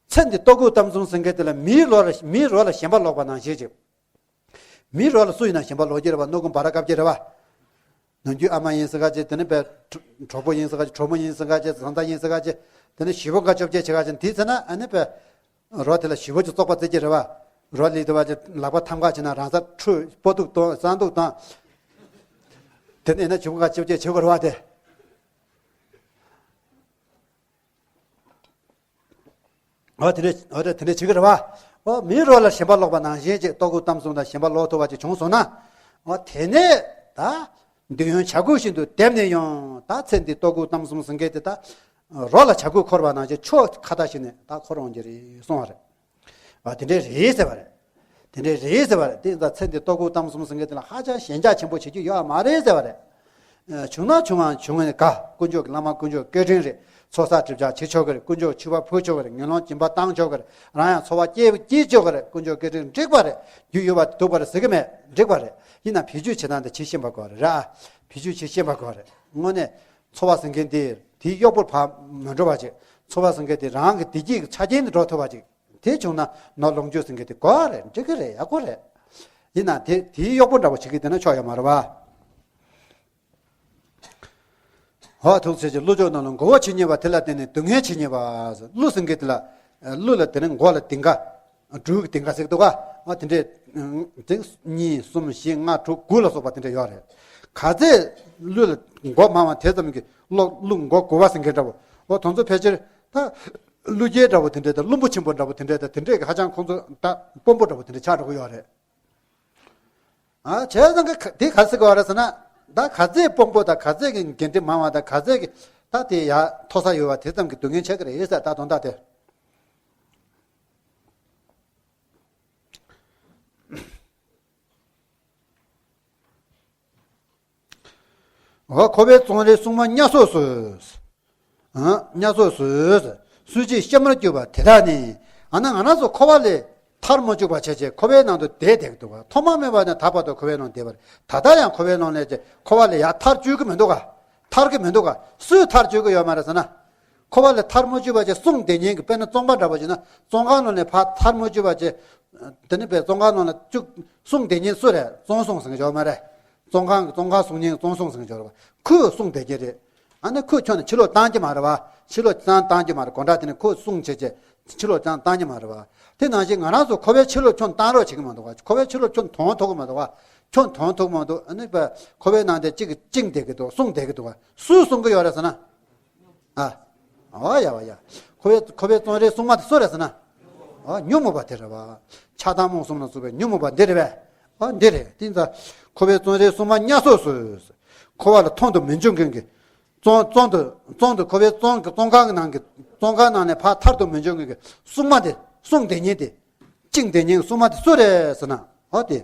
ཚེ་འདི་ལྟོ་གོས་གཏམ་གསུམ་ཟེར་མཁན་དེ་ལ་མིའི་ལོ་ལ་མིའི་རོ་ལ་ཞེན་པ་ལོག་པ་ནང་བཞིན་ཅིག་མིའི་རོ་ལ་སུ་ཡིན་ན་ཞེན་པ་ལོག་གི་རེད་བ། སྣུག་ཁུང་འབར་བ་བཀབ་ཀྱི་རེད་བ། ནམ་རྒྱུན་ཨ་མ་ཡིན་ཟེར་ག་ཅིག་དེ་ནི་བས་གྲོགས་པོ་ཡིན་ཟེར་ག་ཅིག་གྲོགས་མོ་ཡིན་ཟེར་ག་ཅིག་བཟའ་ཟླ་ཡིན་ཟེར་ག་ཅིག་དེ་ནི་ཞེ་པོ་འགའ་བཅོ་བརྒྱད་བྱེད་ག་ཅིག་དེ་ཚེ་ན་ཨ་ནི་བས། རོ་དེ་ལ་ཞེ་པོ་ཅིག་བཙོག་པ་བརྩི་གི་རེད་བ། རོ་ལི་དེ་བ་ཅིག་ལག་པ་ཐམ་ག་བྱས་ན་རང་སར་ཁྲུས་སྤོ་ཐུག་གཏོང་བསང་ཐུག་གཏོང་། དེ་ནས་ན་ཞེ་པོ་འགའ་བཅོ་བརྒྱད་བྱེད་དགོས་རེད་བ་དེ། འོ་དེ་འདྲས་འོ་དེ་དེ་འདྲས་བྱེད་ཀྱི་རེད་བ། འོ་མིའི་རོ་ལ་ཞེན་པ་ལོག་པ་ནང་བཞིན་ཅིག་ལྟོ་གོས་གཏམ་གསུམ་དང་ཞེན་པ་ལོག་ཐུབ་པ་ཅིག་བྱུང་སོང་ན། འོ་དེ་ནས་ད་འདོད་ཡོན་བྱ་རྒོད་བཞིན་དུ་འདེབས་ནས་ཡོང་། ད་ཚེ་འདི་ལྟོ་གོས་གཏམ་གསུམ་ཟེར་མཁན་དེ་ད་རོ་ལ་བྱ་རྒོད་འཁོར་བ་ནང་བཞིན་ཕྱོགས་ཁ་ད་ཞིག་ནས་ད་འཁོར་འོང་གི་རེད་གསུངས་པ་རེད། ཨ་དེ་འདྲས་རེད་ཟེར་བ་རེད། དེ་འདྲས་རེད་ཟེར་བ་རེད། དེ་ཡིན་ཙང་ཚེ་འདི་ལྟོ་གོས་གཏམ་གསུམ་ཟེར་མཁན་དེ་ལ་ཧ་ཅང་ཞེན་ཆགས་ཆེན་པོ་བྱེད་རྒྱུ་ཡོད་མ་རེད་ཟེར་བ་རེད། ཨ་བྱུང་ན་བྱུང་བ་བྱུང་བའི་དགའ། དཀོན་མཆོག་གི་བླ་མ་དཀོན་མཆོག་བཀའ་དྲིན་རེད། ཚོགས་བསགས་སྒྲིབ་སྦྱང་བྱེད་ཆོག་གི་རེད། དཀོན་མཆོག་མཆོད་པ་ཕུལ་ཆོག་གི་རེད། ངན་སློང་སྦྱིན་པ་བཏང་ཆོག་གི་རེད། རང་ཡང་འཚོ་བ་སྐྱེལ་སྐྱེལ་ཆོག་གི་རེད། དཀོན་མཆོག་བཀའ་དྲིན་འགྲིག་པ་རེད། རྒྱུ་ཡོད་པ་སྡུག་པ་རེད་ཟེར་གི་མེད། འགྲིག་པ་རེད། ཡིན་ན་བེད་སྤྱོད་བྱེད་སྟངས་དེ་བྱེད་ཤེས་པ་དགོས་རེད་ར། བེད་སྤྱོད་བྱེད་ཤེས་པ་དགོས་རེད། དངོས་གནས་འཚོ་བ་ཟེར་མཁན་དེ་དེའི་གཡོག་པོར་ཕར་མ་འགྲོ་བ་ཅིག་འཚོ་བ་ཟེར་མཁན་དེ་རང་གི་བདེ་སྐྱིད་ཀྱི་ཆ་རྐྱེན་དུ་འགྲོ་ཐུབ་པ་ཅིག་དེ་བྱུང་ན་ནོར་ལོངས་སྤྱོད་ཟེར་མཁན་དེ་དགོས་རེད། འགྲིག་གི་རེད། ཡག་པོ་རེད། ཡིན་ན་དེ་དེའི་གཡོག་པོ་འདྲ་པོ་བྱེད་ཀྱི་བསྡད་ན་ཆོག་ཡོད་མ་རེད་བ། ཧོ་ཐུགས་ཆེ་ཆེ། ཀླུ་ཕྱོགས་རྣམས་ལ་མགོ་བོ་འཆི་ཉེས་པ། དེ་ལ་བརྟེན་ནས་སྡུག་བསྔལ་འཆི་ཉེས་པ། ཀླུ་ཟེར་མཁན་དེ་ལ་ཀླུ་ལ་དེ་ནས་མགོ་ལ་ལྡིང་ག་སྦྲུལ་གྱི་ལྡིང་ག་ཟེར་གི་འདུག་ག་ཨ་དེ་འདྲས་དེ་གཉིས་གསུམ་བཞི་ལྔ་དྲུག་དགུ་ལ་སོགས་པ་དེ་འདྲས་ཡོད་རེད། ག་ཚད་ཀླུ་ལ་མགོ་མང་བ་དེ་ཙམ་གྱི་ཀླུ་ཀླུ་མགོ་དགུ་པ་ཟེར་མཁན་འདྲ་པོ། འོ་དེ་ཚོ་ཕལ་ཆེར་ད་ཀླུ་རྒྱལ་འདྲ་པོ་དེ་འདྲས་དང་བློན་པོ་ཆེན་པོ་འདྲ་པོ་དེ་འདྲས་དང་དེ་འདྲས་ཀྱི་ཧ་ཅང་ཁོང་ཚོ་ད་དཔོན་པོ་འདྲ་པོ་དེ་འདྲས་ཆགས་འགྲོ་གི་ཡོད་རེད། ཨ་བྱས་ཙང་གི་དེ་ག་ཟེར་གི་ཡོད་རེད་ཟེར་ན། ད་ག་ཚད་དཔོན་པོ་དང་ག་ཚད་ཀྱི་འགན་འཁྲི་མང་བ་དང་ག་ཚད་ཀྱི་ད་དེ་ཡ་མཐོ་ས་ཡོད་པ་དེ་ཙམ་གྱི་སྡུག་བསྔལ་ཆགས་ཀྱི་རེད་ཟེར། ད་དོན་དག་དེ། འོ་ཁོ་པའི་བཙོང་རའི་སྲུང་མ་དམྱལ་སོགས་སུ། ཨ་དམྱལ་སོགས་སུ། སུ་ཅིག་གཤེད་མར་གྱུར་པ་དེ་དག་ནི། ཨ་ན་ང་རང་ཚོ་འཁོར་བ་ལས་ཐར་མ་བཅུག་པ་བྱས་བྱས་འཁོར་བའི་ནང་དུ་བསྡད་བསྡད་ཀྱི་འདུག་ག་ཐོག་མ་མེད་པ་ནས་ད་བར་དུ་འཁོར་བའི་ནང་བསྡད་པ་རེད། ད་ལྟ་ཡང་འཁོར་བའི་ནང་ལས་ཀྱི་འཁོར་བ་ལས་ཡར་ཐར་བཅུག་གི་མི་འདུག་ག་ཐར་གི་མི་འདུག་ག་སུས་ཐར་བཅུག་གི་ཡོད་མ་རེད་ཟེར་ན། འཁོར་བ་ལས་ཐར་མ་བཅུག་པ་བྱས་སྲུང་སྡེ་བརྙན་གྱི་དཔེར་ན་བཙོན་ཁང་འདྲ་པོ་ཞིག་ན་བཙོན་ཁང་ནང་ནས་ཕར་ཐར་མ་བཅུག་པ་བྱས། དེ་ནི་བས་བཙོན་ཁང་ནང་ལ་བཅུག་སྲུང་སྡེ་བརྙན་སུ་རེད། བཙོན་སྲུང་ཟེར་མཁན་ཡོད་མ་རེད། བཙོན་ཁང་གི་བཙོན་ཁང་སྲུང་མཁན་བཙོན་སྲུང་ཟེར་མཁན་ཡོད་རེད་བ། ཁོས་སྲུང་སྡེ་བརྙན་རེད། ཨ་ནི་ཁོས་ཁྱོན་ནས་ཕྱིར་ལོག་བཏང་གི་མ་རེད་བ། ཕྱིར་ལོག་བཏང་བཏང་གི་མ་རེད། དགོང་དག་དེ་ནས་ཁོས་སྲུང་བྱས་བྱས་ཕྱིར་ལོག་བཏང་བཏང་གི་མ་རེད་བ། དེ་ནང་བཞིན་ང་རང་ཚོ་འཁོར་བའི་ཕྱིར་ལོག་ཁྱོན་བཏང་རོགས་བྱེད་ཀྱི་མ་འདུག་བ། འཁོར་བའི་ཕྱིར་ལོག་ཁྱོན་དོན་ཐུབ་ཀྱི་མ་འདུག་བ། ཁྱོན་དོན་ཐུབ་ཀྱི་མ་འདུག་ཨ་ནི་བ་འཁོར་བའི་ནང་དེ་གཅིག་གིས་བཅིངས་བསྡད་ཀྱི་འདུག་སྲུང་བསྡད་ཀྱི་འདུག་བ། སུས་སྲུང་གི་ཡོད་རེད་ཟེར་ན། ཨ། ཨོ་ཡ་བ་ཡ། འཁོར་བའི་འཁོར་བའི་བཙོན་རའི་སྲུང་མ་དེ་སུ་རེད་ཟེར་ན། ཨོ་ཉོན་མོངས་པ་དེ་རེད་བ། ཆགས་སྡང་རྨོངས་གསུམ་ལ་སོགས་པའི་ཉོན་མོངས་པ་འདི་རེད་བས། ཨོ་འདི་རེད། དེ་ཙང་འཁོར་བའི་བཙོན་རའི་སྲུང་མ་དམྱལ་སོགས་སུ། འཁོར་བ་ལ་ཐོན་དུ་མི་འཇུག་མཁན་གྱི། བཙོན་བཙོན་དུ་བཙོན་དུ་འཁོར་བའི་བཙོན་གྱི་བཙོན་ཁང་གི་ནང་གི་བཙོན་ཁང་ནང་ནས་ཕར་ཐར་དུ་མི་འཇུག་མཁན་གྱི་སྲུང་མ་དེ་སྲུང་སྡེ་བརྙན་དེ། བཅིངས་སྡེ་བརྙན་གྱི་སྲུང་མ་དེ་སུ་རེད་ཟེར་ན། ཨོ་དེ།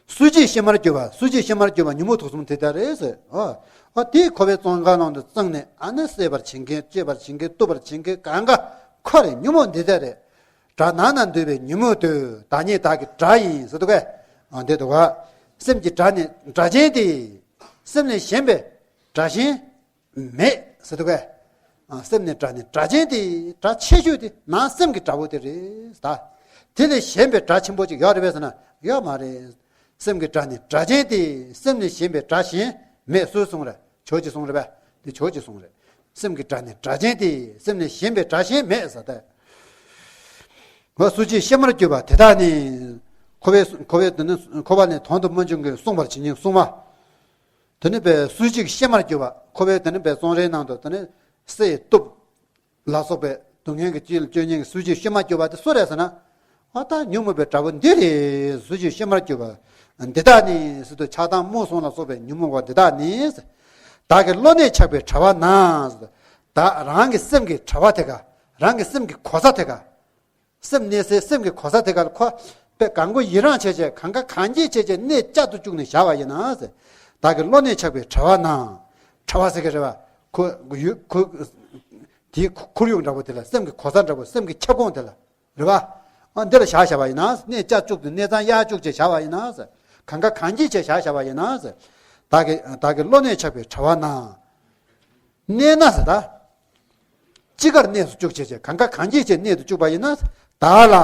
སུ་ཅིག་གཤེད་མར་གྱུར་པ། སུ་ཅིག་གཤེད་མར་གྱུར་པ་ཉོན་མོངས་དུག་གསུམ་དེ་དག་རེད་ཟེར། ཨོ། ཨོ་དེས་འཁོར་བའི་བཙོན་ཁང་ནང་དུ་བཙངས་ནས་ཨ་ནི་གསད་པར་བྱེད་མཁན་གཅད་པར་བྱེད་མཁན་གཏུབ་པར་བྱེད་མཁན་གང་ག་འཁོར་རེ་ཉོན་མོངས་འདི་དག་རེད། དགྲ་ནང་ན་འདུས་པའི་ཉོན་མོངས་དུག་དག་ཉིད་བདག་གི་དགྲ་ཡིན་ཟེར་འདུག་གས། ཨ་འདི་འདུག་ག་སེམས་ཀྱི་དགྲ་ནི་དགྲ་ཆེན་ཏེ། སེམས་ལས་གཞན་པའི་དགྲ་གཞན་མེད་ཟེར་འདུག་གས། ཨ་སེམས་ནི་དགྲ་ནི་དགྲ་ཆེན་ཏེ། དགྲ་ཆེ་ཤོས་དེ་ནང་སེམས་ཀྱི་དགྲ་བོ་དེ་རེད་ད། དེ་ལས་གཞན་པའི་དགྲ་ཆེན་པོ་ཅིག་ཡོད་རེད་པས་ཟེར་ན་ཡོད་མ་རེད། སེམས་ཀྱི་དགྲ་ནི་དགྲ་ཆེན་ཏེ། སེམས་ནི་གཞན་པའི་དགྲ་གཞན་མེད་སུས་གསུངས་རེད། ཇོ་བོ་རྗེས་གསུངས་རེད་པས། དེ་ཇོ་བོ་རྗེས་གསུངས་རེད། སེམས་ཀྱི་དགྲ་ནི་དགྲ་ཆེན་ཏེ། སེམས་ནི་གཞན་པའི་དགྲ་གཞན་མེད་ཟེར་ཏེ། འོ་སུ་ཅིག་གཤེད་མར་གྱུར་པ་དེ་དག་ནི། འཁོར་བའི་འཁོར་བའི་དེ་ནི་འཁོར་བ་ནས་དོན་དུ་མི་འབྱུང་གི་བསྲུང་བར་བྱེད་ཉིད་སྲུང་བ། དེ་ནི་པའི་སུ་ཞིག་གཤེད་མར་གྱུར་པ། འཁོར་བའི་དེ་ནི་པའི་བཙོན་རའི་ནང་དུ་དེ་ནི་གསེར་གཏུབ་ལ་སོགས་པའི་སྡུག་བསྔལ་གྱི་རྐྱེན་ལ་སྤྱོད་ཉེན་གྱི་སུ་ཞིག་གཤེད་མར་གྱུར་པ་དེ་སུ་རེད་ཟེར་ན། ཨ་ད་ཉོན་མོངས་པའི་དགྲ་བོ་འདི་རེད། སུ་ཞིག་གཤེད་མར་གྱུར་པ། འདི་དག་ནི་ཟེར་དུས་ཆགས་སྡང་རྨུགས་བཟུང་ལ་སོགས་པའི་ཉོན་མོངས་པ་འདི་དག་ནི། བདག་གི་བློ་གནས་ཆགས་པའི་དྲ་བ་ན། བདག་རང་གི་སེམས་ཀྱི་དྲ་བ་དེ་ག་རང་གི་སེམས་ཀྱི་གོ་ས་དེ་ག་སེམས་གནས་སའི་སེམས་ཀྱི་གོ་ས་དེ་ག་ལ་ཁོ་པས་གང་གོ་ཡི་རང་བྱས་བྱས་གང་ག་གང་འགྱེད་བྱས་བྱས་གནས་བཅའ་དུ་བཅུག་ནས་བཞག་པ་ཡིན་ན་ཟེར། བདག་གི་བློ་གནས་ཆགས་པའི་དྲ་བ་ན། དྲ་བ་ཟེར་གི་རེད་བ། ཁོ་ཡུ་ཁོ་དེའི་ཁོར་ཡུག་འདྲ་པོ་དེ་ལ་སེམས་ཀྱི་གོ་ས་འདྲ་པོ་སེམས་ཀྱི་ཁྱབ་ཁོངས་དེ་ལ་རེད་བ། ཨ་འདི་ལ་བཞག་བཞག་པ་ཡིན་ན་གནས་བཅའ་བཅུག་ཏུ་གནས་ཚང་གཡར་བཅུག་བྱས་བཞག་པ་ཡིན་ན་ཟེར། གང་ག་གང་འགྱེད་བྱས་བཞག་བཞག་པ་ཡིན་ན་ཟེར། བདག་གི་བདག་གི་བློ་གནས་ཆགས་པའི་དྲ་བ་ན། གནས་ན་ཟེར་ད། ཅི་དགར་གནས་སུ་བཅུག་བྱས་བྱས་གང་ག་གང་འགྱེད་བྱས་གནས་སུ་བཅུག་པ་ཡིན་ན། བདག་ལ་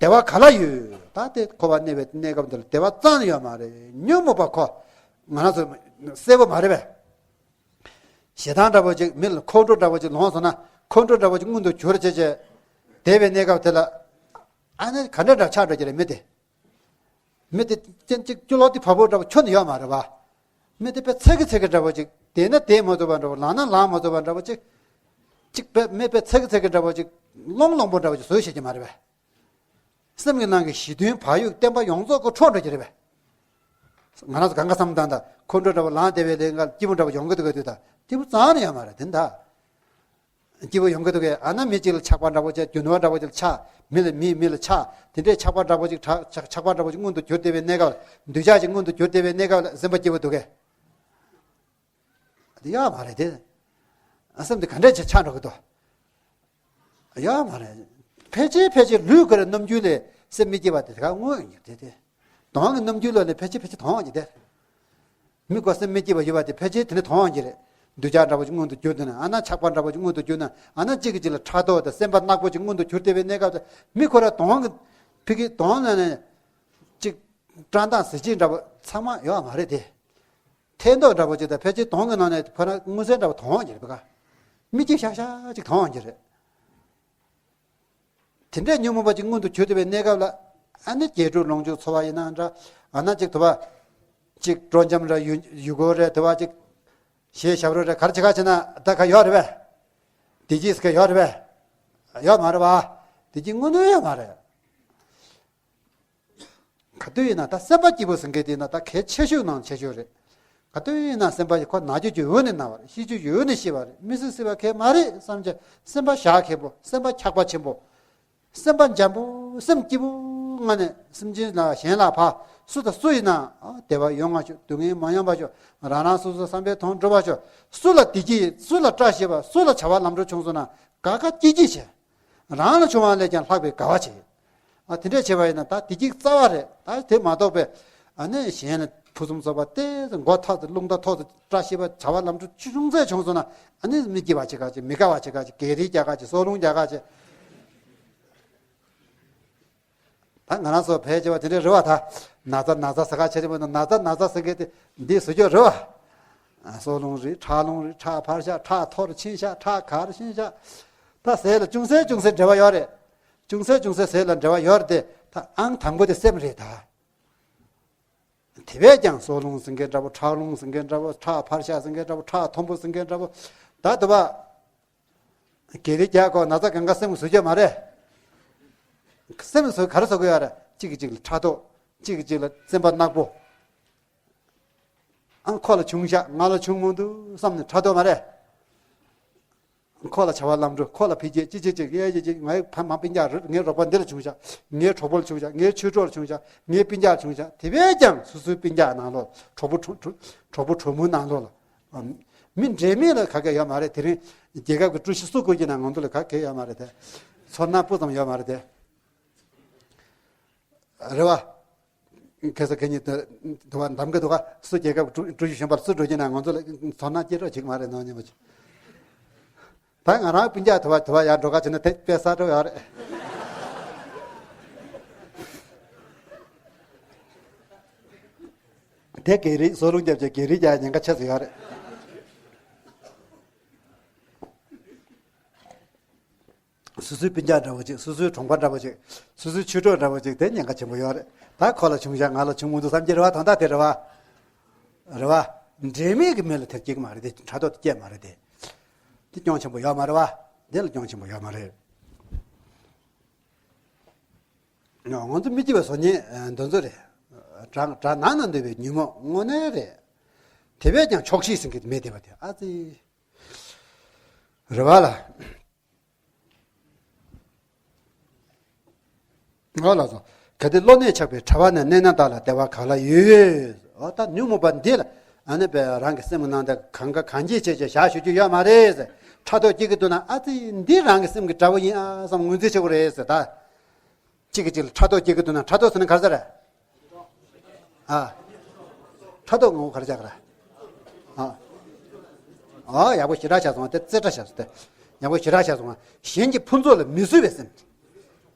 བདེ་བ་ག་ལ་ཡོད། ད་དེ་འཁོར་བ་གནས་པའི་གནས་སྐབས་འདི་ལ་བདེ་བ་ཙམ་ཡོད་མ་རེད། ཉོན་མོངས་པ་ཁོ་ང་རང་ཚོ་གསལ་པོ་མ་རེད་པས། ཞེ་སྡང་འདྲ་པོ་ཅིག་མི་ལ་ཁོང་ཁྲོ་འདྲ་པོ་ཅིག་ལངས་སོང་ན་ཁོང་ཁྲོ་འདྲ་པོ་ཅིག་མངོན་དུ་གྱུར་བྱས་བྱས་བསྡད་པའི་གནས་སྐབས་དེ་ལ་ཨ་ནི་ག་འདྲ་འདྲ་ཆགས་འགྲོ་གི་རེད་མི་དེ། མི་དེ་ཅན་གཅིག་གཅིག་ལོག་དེ་བ་སྤུ་འདྲ་པོ་ཁྱོན་ནས་ཡོད་མ་རེད་བ། མི་དེ་དཔེ་ཚ་གི་ཚ་གི་འདྲ་པོ་ཅིག་བསྡད་ན་བསྡད་མ་ཐུབ་པ་འདྲ་པོ་ལངས་ན་ལངས་མ་ཐུབ་པ་འདྲ་པོ་ཅིག་གཅིག་དཔེ་མི་དཔེ་ཚ་གི་ཚ་གི་འདྲ་པོ་ཅིག་ལོང་ལོང་པོ་འདྲ་པོ་ཅིག་བཟོས་བྱེད་ཀྱི་མ་རེད་བས། སེམས་ཀྱི་ནང་གི་ཞི་མཐུན་བག་ཡོད་བརྟན་པ་ཡོངས་རྫོགས་ཀྱི་འཕྲོག་འགྲོ་གི་རེད་བས། ང་རང་ཚོ་གང་ག་བསམ་བཏང་ད་ཁོང་ཁྲོ་འདྲ་པོ་ལངས་བསྡད་པའི་ལས་འགའ་སྐྱིད་པོ་འདྲ་པོ་ཡོང་གི་འདུག་ག་དུས་ད་སྐྱིད་པོ་རྩ་ནས་ཡོད་མ་རེད་དེ་ད། སྐྱིད་པོ་ཡོང་གི་འདུག་གས། ཨ་ན་མི་གཅིག་ལ་ཆགས་པ་འདྲ་པོ་ཅིག་རྒྱུ་ནོར་འདྲ་པོ་ཅིག་ལ་ཆགས། མི་ལ་མི་མི་ལ་ཆགས། དེ་འདྲའི་ཆགས་པ་འདྲ་པོ་ཅིག་དྲག་ཆགས་ཆགས་པ་འདྲ་པོ་ཅིག་མངོན་དུ་གྱུར་བསྡད་པའི་གནས་སྐབས་ལ་འདོད་ཆགས་ཅིག་མངོན་དུ་གྱུར་བསྡད་པའི་གནས་སྐབས་ལ་སེམས་པ་སྐྱིད་པོ་འདུག་གས། དེ་ཡོད་མ་རེད་དེ། སེམས་དེ་ག་འདྲས་ཅིག་ཆགས་འགྲོ་གི་འདུག་ཡོད་མ་རེད། ཕལ་ཆེར་ཕལ་ཆེར་ལུས་ཁོ་རའི་རྣམ་འགྱུར་ལས་སེམས་མི་སྐྱིད་པ་དེ་དེ་ག་མངོན་ཡོད་དེ་དེ། གདོང་གི་རྣམ་འགྱུར་ལ་ལས་ཕལ་ཆེར་ཕལ་ཆེར་མཐོང་ཡོང་གི་དེ། མི་ཁོ་སེམས་མི་སྐྱིད་པ་ཡོད་པ་དེ་ཕལ་ཆེར་དེ་ནི་མཐོང་ཡོང་གི་རེད། འདོད་ཆགས་འདྲ་པོ་ཅིག་མངོན་དུ་གྱུར་དུས་ན་ཨ་ན་ཆགས་པ་འདྲ་པོ་ཅིག་མངོན་དུ་གྱུར་ན་ཨ་ན་གཅིག་གིས་གཅིག་ལ་ཕྲག་དོག་དང་སེམས་པ་ནག་པོ་ཅིག་མངོན་དུ་གྱུར་བསྡད་པའི་གནས་སྐབས་དེ་མི་ཁོ་ར་གདོང་གི་ཕི་གི་གདོང་ནང་ནས་ཅིག་བཀྲག་མདངས་གཟི་བརྗིད་འདྲ་པོ་ཚང་མ་ཡོད་མ་རེད་དེ། ཐལ་མདོག་འདྲ་པོ་ཅིག་དང་ཕལ་ཆེར་གདོང་གི་ནང་ནས་ཕར་མངོན་གསལ་འདྲ་པོ་མཐོང་ཡོང་གི་རེད་པ་ག་མི་སྐྱིད་ཤག་ཤག་ཅིག་མཐོང་ཡོང་གི་རེད། དེ་འདྲའི་ཉོན་མོངས་པ་ཅིག་མངོན་དུ་གྱུར་བསྡད་པའི་གནས་སྐབས་ལ་ཨ་ནི་རྒྱས་སྤྲོས་ལོངས་སྤྱོད་འཚོ་བ་ཡིན་ན་འདྲ། ཨ་ན་ཅིག་དུ་བ་ཅིག་སྤྲོ་འཆམ་ར་ཡུ་ཡུལ་སྐོར་རེད་དུ་བ་ཅིག་གཞས་ཞབས་བྲོ་རེད་ག་རེ་བྱེད་ག་བྱེད་ན་ད་ག་ཡོད་རེད་པས། བདེ་སྐྱིད་ཟེར་ག་ཡོད་རེད་པས། ཡོད་མ་རེད་པ། བདེ་སྐྱིད་དངོས་གནས་ཡོད་མ་རེད། ག་དུས་ཡིན་ན་ད་སེམས་པ་སྐྱིད་པོ་ཟེར་མཁན་དེ་ཡིན་ན་ད་གལ་ཆེ་ཤོས་ནང་ཆེ་ཤོས་རེད། ག་དུས་ཡིན་ན་སེམས་པ་ཁོ་ན་རྒྱུ་ཀྱི་འོག་ནས་ན་བ་རེད། ཤི་རྒྱུ་ཀྱི་འོག་ནས་ཤི་བ་རེད། མི་སྲིད་སྲིད་པ་གལ་མ་རེད་བསམ་བྱས་སེམས་པ་ཞག་མཁས་པོ་སེམས་པ་འཁྱག་པ་ཆེན་པོ། སེམས་པ་འཇམ་པོ་སེམས་སྐྱིད་པོ་ངང་ནས་སེམས་ཅན་ལ་གཞན་ལ་ཕ་སུ་དང་སུ་ཡིན་ན་ཨ་བདེ་བ་ཡོང་བ་ཤོག་སྡུག་བསྔལ་མ་ཡོང་བ་ཤོག་རང་རང་སོ་སོ་བསམ་པའི་དོན་འགྲུབ་པ་ཤོག་སུ་ལ་བདེ་སྐྱིད་སུ་ལ་བྱ་བ་ལམ་འགྲོ་བྱུང་སོང་ན་ག་ག་སྐྱིད་སྐྱིད་བྱས། རང་ལ་བྱུང་བ་ལས་ཀྱང་ལྷག་པའི་དགའ་བ་བྱེད། ཨ་དེ་འདྲས་བྱས་པ་ཡིན་ན་ད་བདེ་སྐྱིད་རྩ་བ་རེད། ད་དེ་མ་གཏོགས་པའི་ཨ་ནི་གཞན་ལ་ཕུན་སུམ་ཚོགས་པ་སྟེ་མགོ་ཐག་ཏུ་རླུང་རྟ་ཐོག་ཏུ་བཀྲ་ཤིས་པ་བྱ་བ་ལམ་འགྲོ་ཅུང་ཟད་བྱུང་སོང་ན་ཨ་ནི་མི་སྐྱིད་པ་བྱེད་ག་ཅིག་མི་དགའ་བ་བྱེད་ག་ཅིག་སྒེར་རིགས་རྒྱག་ག་ཅིག་སྲོག་རླུང་རྒྱག་ག་ཅིག་ད་ང་རང་ཚོ་ཕལ་ཆེ་བ་དེ་འདྲས་རེད་བ། ད་ན་ཚ་ན་ཚ་ཟ་ག་བྱེད་རེད་བ། ན་ཚ་ན་ཚ་ཟ་གི་དེ་འདི་བཟོ་རྒྱུ་རེད་བ། སྲོག་རླུང་རེད་ཁྲག་རླུང་རེད་ཁྲག་འཕར་ཤག་ཁྲག་མཐོ་རུ་ཕྱིན་ཤག་ཁྲག་ག་རུ་ཕྱིན་ཤག་ད་ཟས་ལ་ཅུང་ཟད་ཅུང་ཟད་འབྲེལ་བ་ཡོད་རེད། ཅུང་ཟད་ཅུང་ཟད་ཟས་ལ་འབྲེལ་བ་ཡོད་རེད་དེ། ད་ཨང་དང་པོ་དེ་སེམས་རེད་ད། དེ་བས་ཀྱང་སྲོག་རླུང་ཟེར་མཁན་འདྲ་པོ་ཁྲག་རླུང་ཟེར་མཁན་འདྲ་པོ་ཁྲག་འཕར་ཤག་ཟེར་མཁན་འདྲ་པོ་ཁྲག་མཐོན་པོ་ཟེར་མཁན་འདྲ་པོ། ད་དུ་བ། སྒེར་རིགས་རྒྱག་གོ་ན་ཚ་གང་ག་སེམས་བཟོ་རྒྱུ་མ་རེད། སེམས་བཟོ་ག་རེ་བཟོ་གི་ཡོད་རེད། གཅིག་གིས་གཅིག་ལ་ཕྲག་དོག་གཅིག་གིས་གཅིག་ལ་སེམས་པ་ནག་པོ། ཨང་ཁོ་ལ་བྱུང་ཤག་ང་ལ་བྱུང་མི་འདུག་བསམ་ནས་ཕྲག་དོག་མ་རེད། ཁོ་ལ་བྱ་བ་ལམ་འགྲོ་ཁོ་ལ་ཕི་རྒྱལ་ཅི་ཅི་ཅི་ཡེ་ཅི་ཅི་ངའི་ཕ་མ་སྤུན་ཀྱག་རེད། ངའི་རོགས་པ་འདི་ལ་བྱུང་ཤག་ངའི་གྲོགས་པོ་ལ་བྱུང་ཤག་ངའི་ཆོས་གྲོགས་ལ་བྱུང་ཤག་ངའི་སྤུན་ཀྱག་ལ་བྱུང་ཤག་དེ་བས་ཀྱང་སོ་སོའི་སྤུན་ཀྱག་ནང་ལོགས་གྲོགས་པོ་གྲོགས་གྲོགས་པོ་གྲོགས་མོའི་ནང་ལོགས་ལ། མི་འབྲེལ་མེད་ལ་ག་གེ་ཡོད་མ་རེད། དེ་རིང་རྒྱལ་ཁབ་ཀྱི་ཀྲུའུ་ཞི་སུ་དགོས་ཀྱི་ན་ང་ཚོ་ལ་ག་གེ་ཡོད་མ་རེད་དེ། ཚོར་སྣང་སྤུ་ཙམ་ཡོད་མ་རེད་དེ། རེད་བ། ཁ་སང་ཁ་ཉིན་དུ་དུ་བ་འདམ་གི་དུ་བ་སུ་རྒྱལ་ཁབ་ཀྱི་ཀྲུའུ་ཀྲུའུ་ཞི་གཞོན་པ་ལ་སུ་འགྲོ་ཀྱི་ན་ང་ཚོ་ལ་ཚོར་སྣང་སྐྱེ་རོགས་བྱེད་ཀྱི་མ་རེད་ནོ་ཉི་མ་ཅིག་ད་ང་རང་སྤུན་ཀྱག་དུ་བ་དུ་བ་ཡར་འགྲོ་ག་བྱེད་ན་དེ་དཔེ་གསར་འགྲོ་ཡོད་རེད། དེ་སྒེར་རིགས་སྲོག་རླུང་རྒྱབ་ཀྱི་སྒེར་རིགས་ཀྱང་ཉེན་ཁ་ཆེ་ཙམ་ཡོད་རེད། སོ་སོའི་སྤུན་ཀྱག་འདྲ་བོ་ཅིག་སོ་སོའི་གྲོང་པ་འདྲ་བོ་ཅིག་སོ་སོའི་ཆོས་གྲོགས་འདྲ་བོ་ཅིག་དེ་ཉེན་ཁ་ཆེན་པོ་ཡོད་རེད། ད་ཁོ་ལ་བྱུང་བཞག་ང་ལ་བྱུང་མི་འདུག་བསམ་གྱི་རེད་བ། དོན་དག་དེ་རེད་བ། རེད་བ། འབྲེལ་མེད་ཀྱི་མི་ལ་དེ་སྐྱེ་གི་མ་རེད་དེ། ཕྲག་དོག་དེ་སྐྱེ་མ་རེད་དེ། དེ་སྐྱོན་ཆེན་པོ་ཡོད་མ་རེད་བ། དེ་ལ་སྐྱོན་ཆེན་པོ་ཡོད་མ་རེད། ང་ཚོ་མི་སྐྱིད་པའི་བཟོ་ཉེས་འདི་ཚོ་རེད། དགྲ་དགྲ་ནང་ན་འདུས་པའི་ཉོན་མོངས་དངོས་གནས་རེད། དེ་བས་ཀྱང་ཆོག་ཤེས་ཟིན་གྱི་མེད་དེ་བ་དེ་ཨ་ཙི། རེད་བ་ལ། ཨོ་ལགས་སོ། གལ་ཏེ་བློ་གནས་ཆགས་པའི་དྲ་བ་ན་གནས་ན་བདག་ལ་བདེ་བ་ག་ལ་ཡོད། ཨོ་ད་ཉོན་མོངས་པ་འདི་ལ་ཨ་ནི་པའི་རང་གི་སེམས་ནང་དུ་གང་ག་གང་ཅི་བྱས་བྱས་བཞག་ཞུ་རྒྱུ་ཡོད་མ་རེད་ཟེར། ཕྲག་དོག་སྐྱེ་གི་འདུག་ན་ཨ་ཙི་འདི་རང་གི་སེམས་ཀྱི་དགྲ་བོ་ཡིན་ཨ་བསམ་ངོས་འཛིན་བྱེད་དགོས་རེད་ཟེར་ད། གཅིག་གིས་གཅིག་ལ་ཕྲག་དོག་སྐྱེ་གི་འདུག་ན་ཕྲག་དོག་ཟེར་ན་ག་རེ་ཟེར་རེད། ཨ། ཕྲག་དོག་ངོ་བོ་ག་རེ་ཆགས་ག་རེད། ཨ། ཨ་ཡག་པོ་ཞེ་དྲག་བྱས་སོང་བ་དེ་རྩེ་གྲ་བྱས་སོང་དེ། ཡག་པོ་ཞེ་དྲག་བྱས་སོང་བ། གཞན་གྱི་ཕུན་ཚོགས་ལ་མི་བཟོད་པའི་སེམས།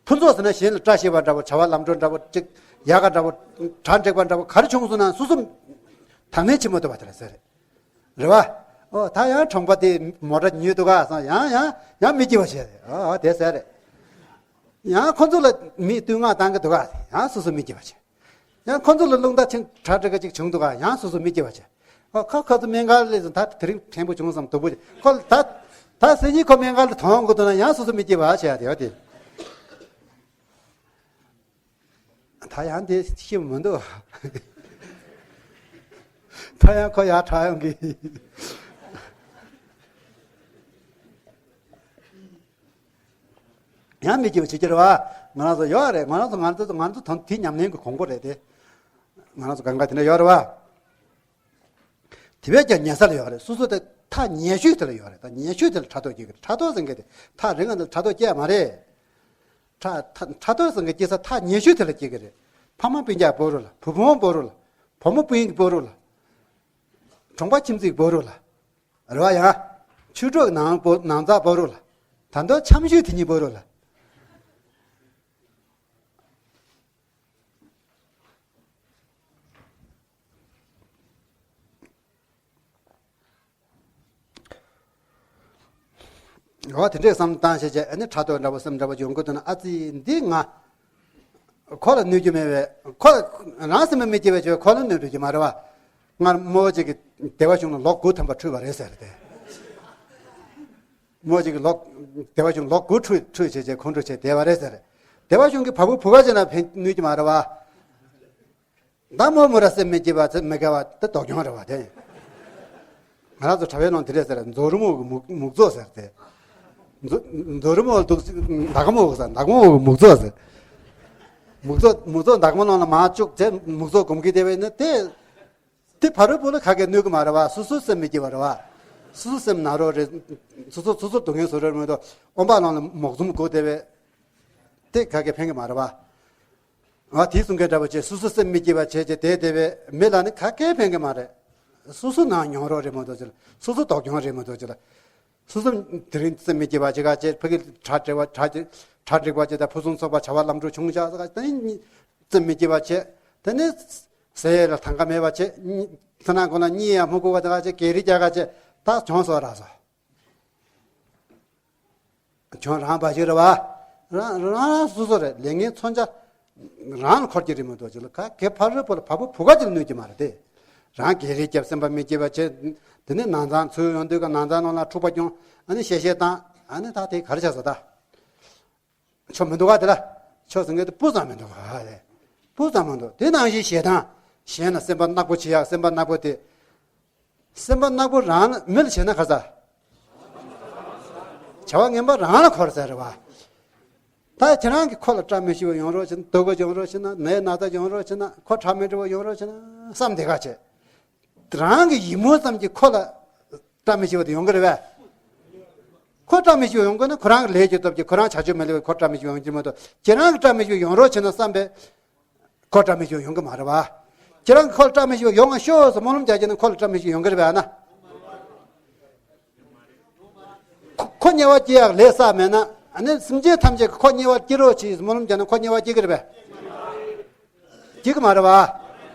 ཕུན་ཚོགས་ཟེར་ན་གཞན་ལ་བཀྲ་ཤིས་པ་འདྲ་བོ་བྱ་བ་ལམ་འགྲོ་འདྲ་བོ་གཅིག་ཡག་ག་འདྲ་བོ་གྲ་འགྲིག་པ་འདྲ་བོ་ག་རེ་བྱུང་སོང་ན་སོ་སོ། དང་ལེན་བྱེད་མ་ཐུབ་པ་དེ་ལ་ཟེར། རེད་བ། ཨོ་ད་ཡང་གྲོང་པ་དེ་མོ་ཊ་ཉོས་འདུག་ག་སང་ཡང་ཡང་ཡང་མི་སྐྱིད་པ་བྱས་རེད། ཨོ་ཨོ་དེ་ཟེར་རེད། ཡང་ཁོ་ཚོ་ལ་མི་བསྟུད་བསྔགས་བཏང་གི་འདུག་ག་ཡང་སོ་སོ་མི་སྐྱིད་པ་བྱས། ཡང་ཁོ་ཚོ་ལ་རླུང་རྟ་ཆེན་གྲ་སྒྲིག་ག་ཅིག་བྱུང་འདུག་ག་ཡང་སོ་སོ་མི་སྐྱིད་པ་བྱས། ཨོ་ཁོ་ཁོ་ཚོ་སྨན་ཁང་སླེབས་སོང་ད་དེ་རིང་ཕྲན་བུ་བྱུང་བསམ་སྡུག་པོ་བྱས་ཁོ་ད་ད་སང་ཉིན་ཁོ་སྨན་ཁང་ལ་དོན་དགོས་འདུག་ན་ཡང་སོ་སོ་མི་སྐྱིད་པ་བྱས་ཡ་དེ་ཡོད་དེ། ད་ཡང་དེ་ཤི་མི་འདུག་ད་ཡང་ཁོ་ཡར་དྲག་ཡོང་གི། ཡང་མི་སྐྱིད་པ་བྱེད་ཀྱི་རེད་བ། ང་རང་ཚོ་ཡོད་རེད། ང་རང་ཚོ་ང་ཚོ་ང་ཚོ་དང་དེ་ཉམས་ལེན་གྱི་གོང་བུ་རེད་དེ། ང་རང་ཚོ་གང་ག་དེ་འདྲ་ཡོད་རེད་བ། དེ་བས་ཀྱང་ཉེ་ས་ལ་ཡོད་རེད། སོ་སོ་དེ་ཐག་ཉེ་ཤོས་དེ་ལ་ཡོད་རེད། ད་ཉེ་ཤོས་དེ་ལ་ཕྲག་དོག་སྐྱེ་གི་རེད། ཕྲག་དོག་ཟེར་མཁན་དེ་ཐག་རིང་ང་ལ་ཕྲག་དོག་སྐྱེ་ཡ་མ་རེད། ཕྲག་ཕྲག་ཕྲག་དོག་ཟེར་མཁན་སྐྱེ་ས་ཐག་ཉེ་ཤོས་དེ་ལ་སྐྱེ་གི་རེད། ཕ་མ་སྤུན་ཀྱག་བོར་རོགས་ལ། བུ་བུ་མོ་བོར་རོགས་ལ། བུ་མོ་སྤུན་གྱི་བོར་རོགས་ལ། གྲོང་པ་ཁྱིམ་མཚེས་བོར་རོགས་ལ། རེད་བ་ཡང་། ཆོས་གྲོགས་ནང་བོ་ནང་ཚགས་བོར་རོགས་ལ། ད་མདོ་འཆམ་ཤོས་དེ་གཉིས་བོར་རོགས་ལ། འོ་དེ་འདྲས་བསམ་བློ་བཏང་བྱས་བྱས་ཨ་ནི་ཕྲག་དོག་འདྲ་བོ་སེམས་འདྲ་བོ་ཡོང་གི་འདུག་ན་ཨ་ཙི་འདི་ང་། ཁོ་ལ་གནོད་རྒྱུ་མེད་པས་ཁོ་ལ་རང་སེམས་པ་མི་སྐྱིད་པ་བྱས་ཁོ་ལ་གནོད་འགྲོ་རྒྱུ་མ་རེད་བ། སྔར་རྨོ་བོ་ཅིག་གིས་སྡེ་པ་གཞུང་ལ་ལོ་དགུ་ཐམ་པ་ཁྲུས་པ་རེད་ཟེར་ཏེ། རྨོ་བོ་ཅིག་གིས་ལོ་སྡེ་པ་གཞུང་ལོ་དགུ་ཁྲུས་ཁྲུས་བྱས་བྱས་ཁོང་ཁྲོ་བྱས་བསྡད་པ་རེད་ཟེར། སྡེ་པ་གཞུང་གིས་བ་སྤུ་བུ་ག་བྱས་ན་ཕན་གནོད་རྒྱུ་མ་རེད་བ། མདའ་མོ་མོ་ར་སེམས་མི་སྐྱིད་པ་ཚེ་མི་དགའ་བ་དེ་དོགས་སྐྱོན་རེད་བ་དེ། ང་རང་ཚོ་གྲྭ་པའི་ནང་དེ་རེད་ཟེར་མཛོ་རི་མོ་གི་མུག་མུག་མཛོ་ཟེར་ཏེ། མཛོ་མཛོ་རི་མོ་འདུག་མདའ་མོ་གི་ཟེར་མདའ་མོ་གི་མུག་མཛོ་ཟེར། མུག་མཛོ་མུག་མཛོ་མདའ་མོ་ནང་ལ་མར་བཅུག་དེ་མུག་མཛོ་སྒོམ་གི་བསྡད་པ་ཡིན་ན་དེ། དེ་བ་རུ་བུ་ལ་ག་གེ་གནོད་གི་མ་རེད་བ། སོ་སོ་སེམས་མི་སྐྱིད་པ་རེད་བ། སོ་སོ་སེམས་ན་རོ་རེད། སོ་སོ་སོ་སོ་སྡུག་བསྔལ་བཟོ་རེད་མི་འདུག་ཨོམ་པ་ནང་ལ་མོག་འཛུམ་དགོས་བསྡད་པས། དེ་ག་གེ་ཕན་གི་མ་རེད་བ། ང་དེའི་གསུང་མཁན་འདྲ་པོ་བྱས་སོ་སོ་སེམས་མི་སྐྱིད་པ་བྱས་བྱས་བསྡད་བསྡད་པས་མི་ལ་ནི་ག་གེ་ཕན་གི་མ་རེད། སོ་སོ་ནང་མྱོང་རོགས་རེད་མ་གཏོགས་ཅི་ལ། སོ་སོ་དོགས་སྐྱོན་རེད་མ་གཏོགས་ཅི་ལ། སོ་སོ་དེ་རིང་སེམས་མི་སྐྱིད་པ་བྱེད་ག་བྱེད་ཕ་གི་གྲ་སྒྲིག་པ་གྲ་གྲ་སྒྲིག་པ་བྱེད་དང་ཕུན་སུམ་ཚོགས་པ་བྱ་བ་ལམ་འགྲོ་བྱུང་བཞག་ཟེར་ག་དེ་ནི་སེམས་མི་སྐྱིད་པ་བྱེད། དེ་ནི་ཟས་ལ་དང་ག་མེད་པ་བྱེད། ཐ་ན་ཁོ་ན་གཉིད་ཡང་མི་ཁུག་པ་དང་ག་བྱེད་གད་རི་རྒྱག་ག་བྱེད་ད་གྱོང་སོ་ར་སོ། གྱོང་རང་འབའ་ཞིག་རེད་བ། རང་རང་རང་སོ་སོ་རེད། ལས་ངན་མཚོན་ཆ་རང་ལ་འཁོར་གྱི་རེད་མ་གཏོགས་ཅི་ལ་ག་གེ་ཕ་རོལ་པོ་ལ་བ་སྤུ་བུ་ག་ཅི་ལ་གནོད་ཀྱི་མ་རེད་དེ། རང་གད་རི་རྒྱབ་སེམས་པ་མི་སྐྱིད་པ་བྱེད། དེ་ནས་ནང་ཚང་ཚུར་ཡོང་དུས་ཀ་ནང་ཚང་ནང་ལ་འཁྲུག་པ་སྐྱོང་ཨ་ནི་གཤེ་གཤེ་བཏང་ཨ་ནི་ད་དེ་ག་རེ་བྱ་ཟེར་ད། ཆོ་མི་འདུག་ག་དེ་ལ། ཆོ་ཟེར་མཁན་དེ་སྤུ་ཙམ་མི་འདུག་ག་ལས། སྤུ་ཙམ་མི་འདུག་དེ་ནང་བཞིན་ཞེ་སྡང་། གཞན་ལ་སེམས་པ་ནག་པོ་བྱེད་ཡག་སེམས་པ་ནག་པོ་དེ། སེམས་པ་ནག་པོ་རང་ལ་མི་ལ་བྱས་ན་ག་ས། བྱ་བ་ངན་པ་རང་ལ་འཁོར་ཟེར་རེད་བ། ད་ཁྱེད་རང་གིས་ཁོ་ལ་བཀྲ་མི་ཤིས་པ་ཡོང་རོགས་བྱེད་ན་སྡུག་པོ་ཡོང་རོགས་བྱེད་ན་ནད་ན་ཚ་ཡོང་རོགས་བྱེད་ན་ཁོ་ཁྲག་མི་འགྲོ་བ་ཡོང་རོགས་བྱེད་ན་བསམ་བསྡད་ག་བྱེད། རང་གི་ཡིད་སྨོན་ཙམ་གྱིས་ཁོ་ལ་བཀྲ་མི་ཤིས་པ་དེ་ཡོང་གི་རེད་བས། ཁོ་བཀྲ་མི་ཤིས་པ་ཡོང་དགོས་ན་ཁོ་རང་གི་ལས་ཀྱི་སྟོབས་ཀྱིས་ཁོ་རང་བྱ་སྤྱོད་མི་ལེགས་པས་ཁོ་བཀྲ་མི་ཤིས་པ་ཡོང་གི་མ་གཏོགས་ཁྱེད་རང་གི་བཀྲ་མི་ཤིས་པ་ཡོང་རོགས་བྱེད་ན་བསམ་པས། ཁོ་བཀྲ་མི་ཤིས་པ་ཡོང་གི་མ་རེད་བ། ཁྱེད་རང་གི་ཁོ་ལ་བཀྲ་མི་ཤིས་པ་ཡོང་ང་ཤོག་ཟེར་སྨོན་ལམ་རྒྱག་རྒྱུ་ན་ཁོ་ལ་བཀྲ་མི་ཤིས་པ་ཡོང་གི་རེད་བས་ན། ཁོ་ཁོ་དམྱལ་བ་སྐྱེ་ཡག་ལས་བསགས་མེད་ན་ཨ་ནི་སེམས་ཅན་ཐམས་ཅད་ཀྱིས་ཁོ་དམྱལ་བ་སྐྱེ་རོགས་བྱེད་ཟེར་སྨོན་ལམ་རྒྱག་ན་ཁོ་དམྱལ་བ་སྐྱེ་གི་རེད་བས། སྐྱེ་གི་མ་རེད་བ།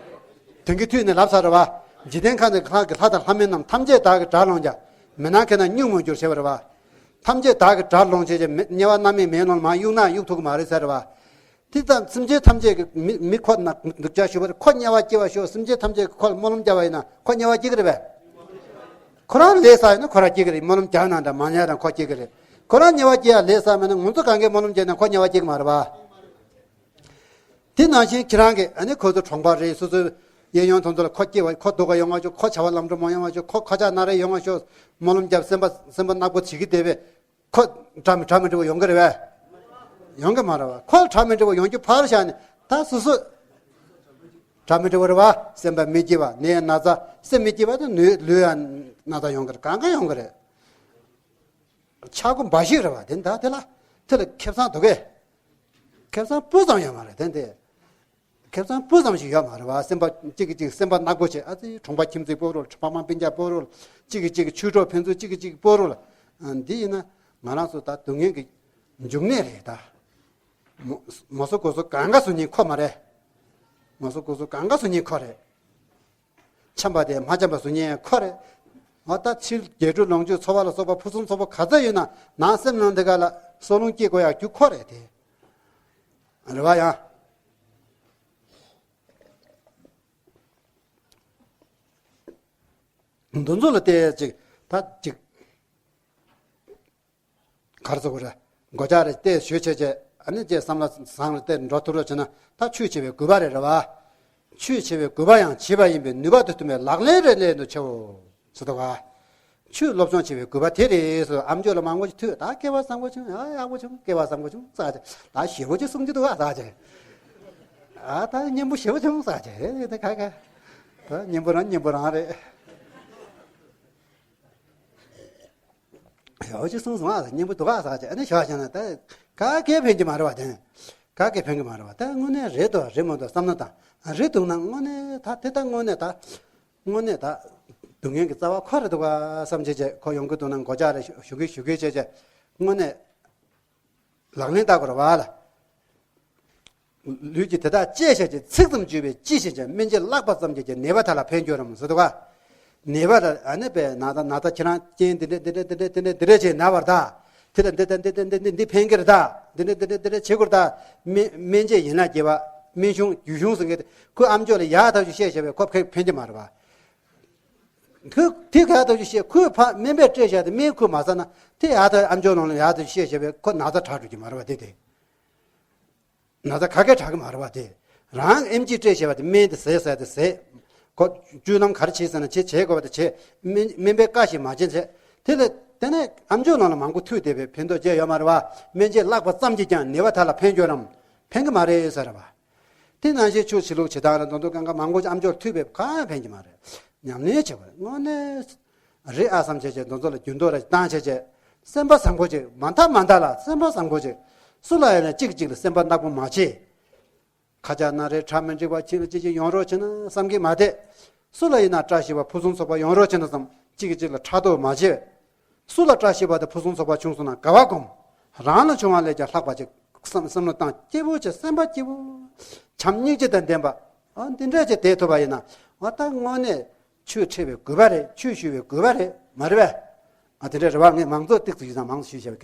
དོན་གྱི་མཐུས་ནི་ལབ་ཚར་རེད་བ། འཇིག་རྟེན་ཁམས་ཀྱི་ལྷ་གི་ལྷ་དང་ལྷ་མིན་རྣམས་ཐམས་ཅད་བདག་གིས་དགྲར་ལོངས་ཀྱང་། མི་སྣང་མཁན་རྣམས་སྙུང་མི་འགྱུར་ཞེས་པ་རེད་བ། ཐམས་ཅད་བདག་གིས་དགྲར་ལོངས་བྱས་བྱས་མི་དམྱལ་བ་མནར་མེད་མེའི་ནང་ལ་མར་གཡུག་ན་གཡུག་ཐུབ་ཀྱི་མ་རེད་ཟེར་བ། དེ་ཙམ་སེམས་ཅན་ཐམས་ཅད་ཀྱི་མི་མི་ཁོ་ན་སྡུག་ཅག་ཞུ་བ་རེད། ཁོ་དམྱལ་བ་སྐྱེ་བར་ཤོག་སེམས་ཅན་ཐམས་ཅད་ཀྱིས་ཁོ་ལ་སྨོན་ལམ་བརྒྱབ་པ་ཡིན་ན་ཁོ་དམྱལ་བ་སྐྱེ་གི་རེད་པས། ཁོ་རང་ལས་བསགས་ཡིན་ན་ཁོ་རང་སྐྱེ་གི་རེད། སྨོན་ལམ་རྒྱག་ན་འདྲ་མ་རྒྱག་ན་ཁོ་སྐྱེ་གི་རེད། ཁོ་རང་དམྱལ་བ་སྐྱེ་ཡ་ལས་བསགས་མེད་ན་ང་ཚོ་གང་གས་སྨོན་ལམ་བརྒྱབ་ན་ཁོ་དམྱལ་བ་སྐྱེ་གི་མ་རེད་པ། དེ་ནང་བཞིན་ཁྱེད་རང་གིས་ཨ་ནི་ཁོ་ཚོ་གྲོང་པ་རེད། སོ་སོའི་གཡས་གཡོན་དེ་ཚོ་ལ་ཁོ་སྐྱིད་པ་ཁོ་སྡུག་ག་ཡོང་བ་ཤོག་ཁོ་བྱ་བ་ལམ་འགྲོ་མ་ཡོང་བ་ཤོག་ཁོ་ཁ་ཆག་སྣ་རལ་ཡོང་བ་ཤོག་སྨོན་ལམ་བརྒྱབ་སེམས་པ་སེམས་པ་ནག་པོ་བྱེད་ཀྱི་བསྡད་པས་ཁོ་དགྲ་མི་དགྲ་མི་འདྲ་བོ་ཡོང་གི་རེད་པས། ཡོང་གི་མ་རེད་པ། ཁོ་ལ་དགྲ་མི་འདྲ་བོ་ཡོང་རྒྱུ་ཕར་བཞག་ནས་ད་སོ་སོ་དགྲ་མི་འདྲ་བོ་རེད་པ། སེམས་པ་མི་སྐྱིད་པ་ནད་ན་ཚ་སེམས་མི་སྐྱིད་པ་དང་ནུས་ལུས་ཡང་ན་ཚ་ཡོང་གི་རེད། གང་ག་ཡོང་གི་རེད། ཆག་སྒོ་འབའ་ཞིག་རེད་པ། དེ་ད་དེ་ལ་དེ་ལ་ཁེ་བཟང་འདུག་གས། ཁེ་བཟང་སྤུ་ཙམ་ཡོད་མ་རེད་དེ་འདི། ཁེ་བཟང་སྤུ་ཙམ་ཞིག་ཡོད་མ་རེད་པ། སེམས་པ་གཅིག་གིས་གཅིག་སེམས་པ་ནག་པོ་བྱེད། ཨ་ཙི་གྲོང་པ་ཁྱིམ་མཚེས་སྤོ་རོགས། ཕ་མ་སྤུན་ཀྱག་སྤོ་རོགས། གཅིག་གིས་གཅིག་ཆོས་གྲོགས་ཕན་ཚུན་གཅིག་གིས་གཅིག་སྤོ་རོགས། ཨ་འདི་ཡིན་ན་ང་རང་ཚོ་ད་སྡུག་བསྔལ་གྱི་འབྱུང་གནས་རེད་ད། མོ་མོ་སོ་གོ་སོ་གང་ག་སུ་ཉིན་ཁོ་མ་རེད། མོ་སོ་གོ་སོ་གང་ག་སུ་ཉིན་ཁོ་རེད། འཆམ་པ་དེ་མ་འཆམ་པ་སུ་ཉན་ཁོ་རེད། འོ་ད་ཕྱི་དགེ་ཕྲུག་ལོངས་སྤྱོད་འཚོ་བ་ལ་སོགས་པ་ཕུན་སུམ་ཚོགས་པ་ག་ཚོད་ཡོད་ན་ནང་སེམས་ནང་དེ་ག་ལ་སོ་རླུང་སྐྱེ་དགོས་ཡག་རྒྱུ་ཁོ་རེད་དེ། རེད་པ་ཡང་། འདི་ཚོ་ལ་བལྟས་ཅིག་ད་ཅིག་གར་སོ་གོ་ར། མགོ་ལྕག་རེ་བལྟས་ཞོལ་བྱས་བྱས་ཨ་ནི་ཅེས་བསམ་བློ་བཟང་རེ་བལྟས་འགྲོ་ཐུབ་རོགས་བྱས་ན་ད་ཆོས་བྱེད་པའི་དགོས་པ་རེད་རེད་བ། ཆོས་བྱེད་པའི་དགོས་པ་ཡང་བྱེད་པ་ཡིན་པས་ནུས་པ་དང་མཐུན་པའི་ལག་ལེན་རེ་ལེན་དུ་བྱའོ། ཟེར་འདུག་ག་ཆོས་སློབ་སྦྱོང་བྱེད་པའི་དགོས་པ་དེ་རེད་ཟེར། ཨ་མཆོག་ལ་མང་པོ་ཞིག་ཐོས། ད་སྐལ་བ་བཟང་པོ་བྱུང་། ཨ་ཡག་པོ་བྱུང་། སྐལ་བ་བཟང་པོ་བྱུང་ཟེར་བྱས། ད་ཞེ་པོ་ཅིག་གསུང་རྒྱུ་འདུག་ག་ཟེར་བྱས། ཨ་ད་སྙན་པོ་ཞེ་པོ་བྱུང་ཟེར་བྱས། ཨེ་ད་ག་ག་ད་སྙན་པོ་རང་སྙན་པོ་རང་རེད། ཡག་ཅིག་གསུངས་སོང་ཨ། སྙན་པོ་འདུག་ག་ཟེར་བྱས། ཨ་ནི་ཞོག་བྱས་ན་ད་ག་གེ་ཕན་གྱི་མ་རེད་བ་དེ། ག་གེ་ཕན་གྱི་མ་རེད་བ། ད་དངོས་གནས་རེད་དོ་རེད་མ་དོ་བསམ་ན་ད་རེད་འདུག་ན་དངོས་གནས་ད་དེ་ད་དངོས་གནས་ད་དངོས་གནས་ད་སྡུག་བསྔལ་གྱི་རྩ་བ་ཁོ་རེད་འདུག་ག་བསམ་བྱས་བྱས། ཁོ་ཡོང་གི་འདུག་ན་མགོ་ལྕག་རེ་ཞུ་གི་ཞུ་གི་བྱས་བྱས་དངོས་གནས། ལག་ལེན་བསྟར་དགོས་རེད་བ་ལ། ལུས་ཀྱི་དེ་དག་བཅད་བྱས་ཀྱི་ཚིག་ཙམ་བརྗོད་པས་ཅི་ཞིག་ཀྱང་སྨན་དཔྱད་བཀླགས་པ་ཙམ་གྱིས་ཀྱང་ནད་པ་དག་ལ་ཕན་གྱུར་རམ་ཟེར་འདུག་ག་ནད་པ་ལ་ཨ་ནི་པས་ན་ད་ན་ད་ཁྱེད་རང་རྐྱེན་འདི་འདྲ་འདི་འདྲ་འདི་འདྲ་འདི་འདྲ་འདི་འདྲ་བྱས་ན་བར་ད། དེ་ལ་འདི་ད་འདི་འདི་འདི་འདི་འདི་ཕན་གྱི་རེད་ད། འདི་འདྲ་འདི་འདྲ་འདི་འདྲ་བྱེད་དགོས་རེད་ད། སྨན་སྨན་དཔྱད་ཡན་ལག་བརྒྱད་པ་སྨན་གཞུང་རྒྱུད་གཞུང་ཟེར་མཁན་དེ་ཁོས་ཨ་མཆོག་ལ་ཡག་ཐག་ཆོད་བཤད་བཞག་པས་ཁོ་ཕན་ཕན་གྱི་མ་རེད་བ། ཁོས་དེ་ག་ཡག་ཐག་ཆོད་བཤད། ཁོས་ཕ་སྨན་པས་སྤྲད་བཞག་དེ་སྨན་ཁོས་མ་ཟ་ན་དེ་ཡག་ཐག་ཨ་མཆོག་ནང་ལ་ཡག་ཐག་ཆོད་བཤད་བཞག་པས་ཁོ་ན་ཚ་དྲག་འགྲོ་གི་མ་རེད་བ། དེ་དེ་ན་ཚ་ག་གེ་དྲག་གི་མ་རེད་བ། དེ་རང་ཨེམ་ཆི་སྤྲད་བཞག་པ་དེ་སྨན་དེ་ཟས་ཟས་དེ་ཟས། ཁོ་སྤྱོད་ལམ་ག་རེ་བྱེད་ཟེར་ན་བྱེད་བྱེད་དགོས་པ་དེ་བྱེད། སྨན་སྨན་པས་བཀའ་བཞིན་མ་བྱེད་བྱེད། དེ་ལ་དེ་ནས་ཨ་མཆོག་ནང་ལ་མང་པོ་ཐུག་བསྡད་པའི་ཕན་ཐོགས་ཅི་ཡང་ཡོད་མ་རེད་བ། སྨན་དཔྱད་བཀླགས་པ་ཙམ་གྱིས་ཀྱང་ནད་པ་དག་ལ་ཕན་གྱུར་རམ། ཕན་གྱི་མ་རེད་ཟེར་བ། དེ་ནང་བཞིན་ཆོས་བྱེད་ལུགས་བྱེད་སྟངས་ལ་མདོ་མདོ་གང་ག་མང་པོ་ཅིག་ཨ་མཆོག་ཐུག་པས་གང་ཡང་ཕན་གྱི་མ་རེད། ཉམས་ལེན་བྱེད་པ་དངོས་གནས་རེད་ཨ་བསམ་བྱས་བྱས་མདོ་མདོ་ལ་འགྱུར་ལྡོག་རེ་བཏང་བྱས་བྱས། སེམས་པ་བཟང་པོ་ཅིག་མ་མཐའ་མ་མཐའ་ལ་སེམས་པ་བཟང་པོ་ཅིག་སུ་ལ་ཡིན་ན་གཅིག་གིས་གཅིག་ལ་སེམས་པ་ནག་པོ་མ་བྱེད། ཁ་ཆག་སྣ་རལ་ཁྲག་མི་འགྲིག་པ་ཅིག་ལ་ཅིག་ཅིག་ཡོང་རོགས་བྱེད་ན་བསམ་གྱིས་མ་དད། སུ་ལ་ཡིན་ན་བཀྲ་ཤིས་པ་ཕུན་སུམ་ཚོགས་པ་ཡོང་རོགས་བྱེད་ན་བསམ་གཅིག་གིས་གཅིག་ལ་ཕྲག་དོག་མ་བྱེད། སུ་ལ་བཀྲ་ཤིས་པ་དང་ཕུན་སུམ་ཚོགས་པ་བྱུང་སོང་ན་དགའ་བ་སྒོམ། རང་ལ་བྱུང་བ་ལས་ཀྱང་ལྷག་པ་ཅིག་བསམ་བསམ་བློ་བཏང་སྐྱིད་པོ་བྱེད། སེམས་པ་སྐྱིད་པོ། བྱམས་སྙིང་རྗེ་དང་ལྡན་པ། ཨ་འདི་འདྲ་ཅིག་བསྡད་ཐུབ་པ་ཡིན་ན་ཨ་ད་དངོས་གནས་ཆོས་ཁྲིད་པའི་དགོས་པ་རེད། ཆོས་ཞུ་བའི་དགོས་པ་རེད་མ་རེད་པས། ཨ་དེ་འདྲ་རེད་བ། ངས་མང་ཚོགས་ཏིག་ཙམ་ཞུས་ཙང་མང་ཙམ་ཞུས་བྱས་པ།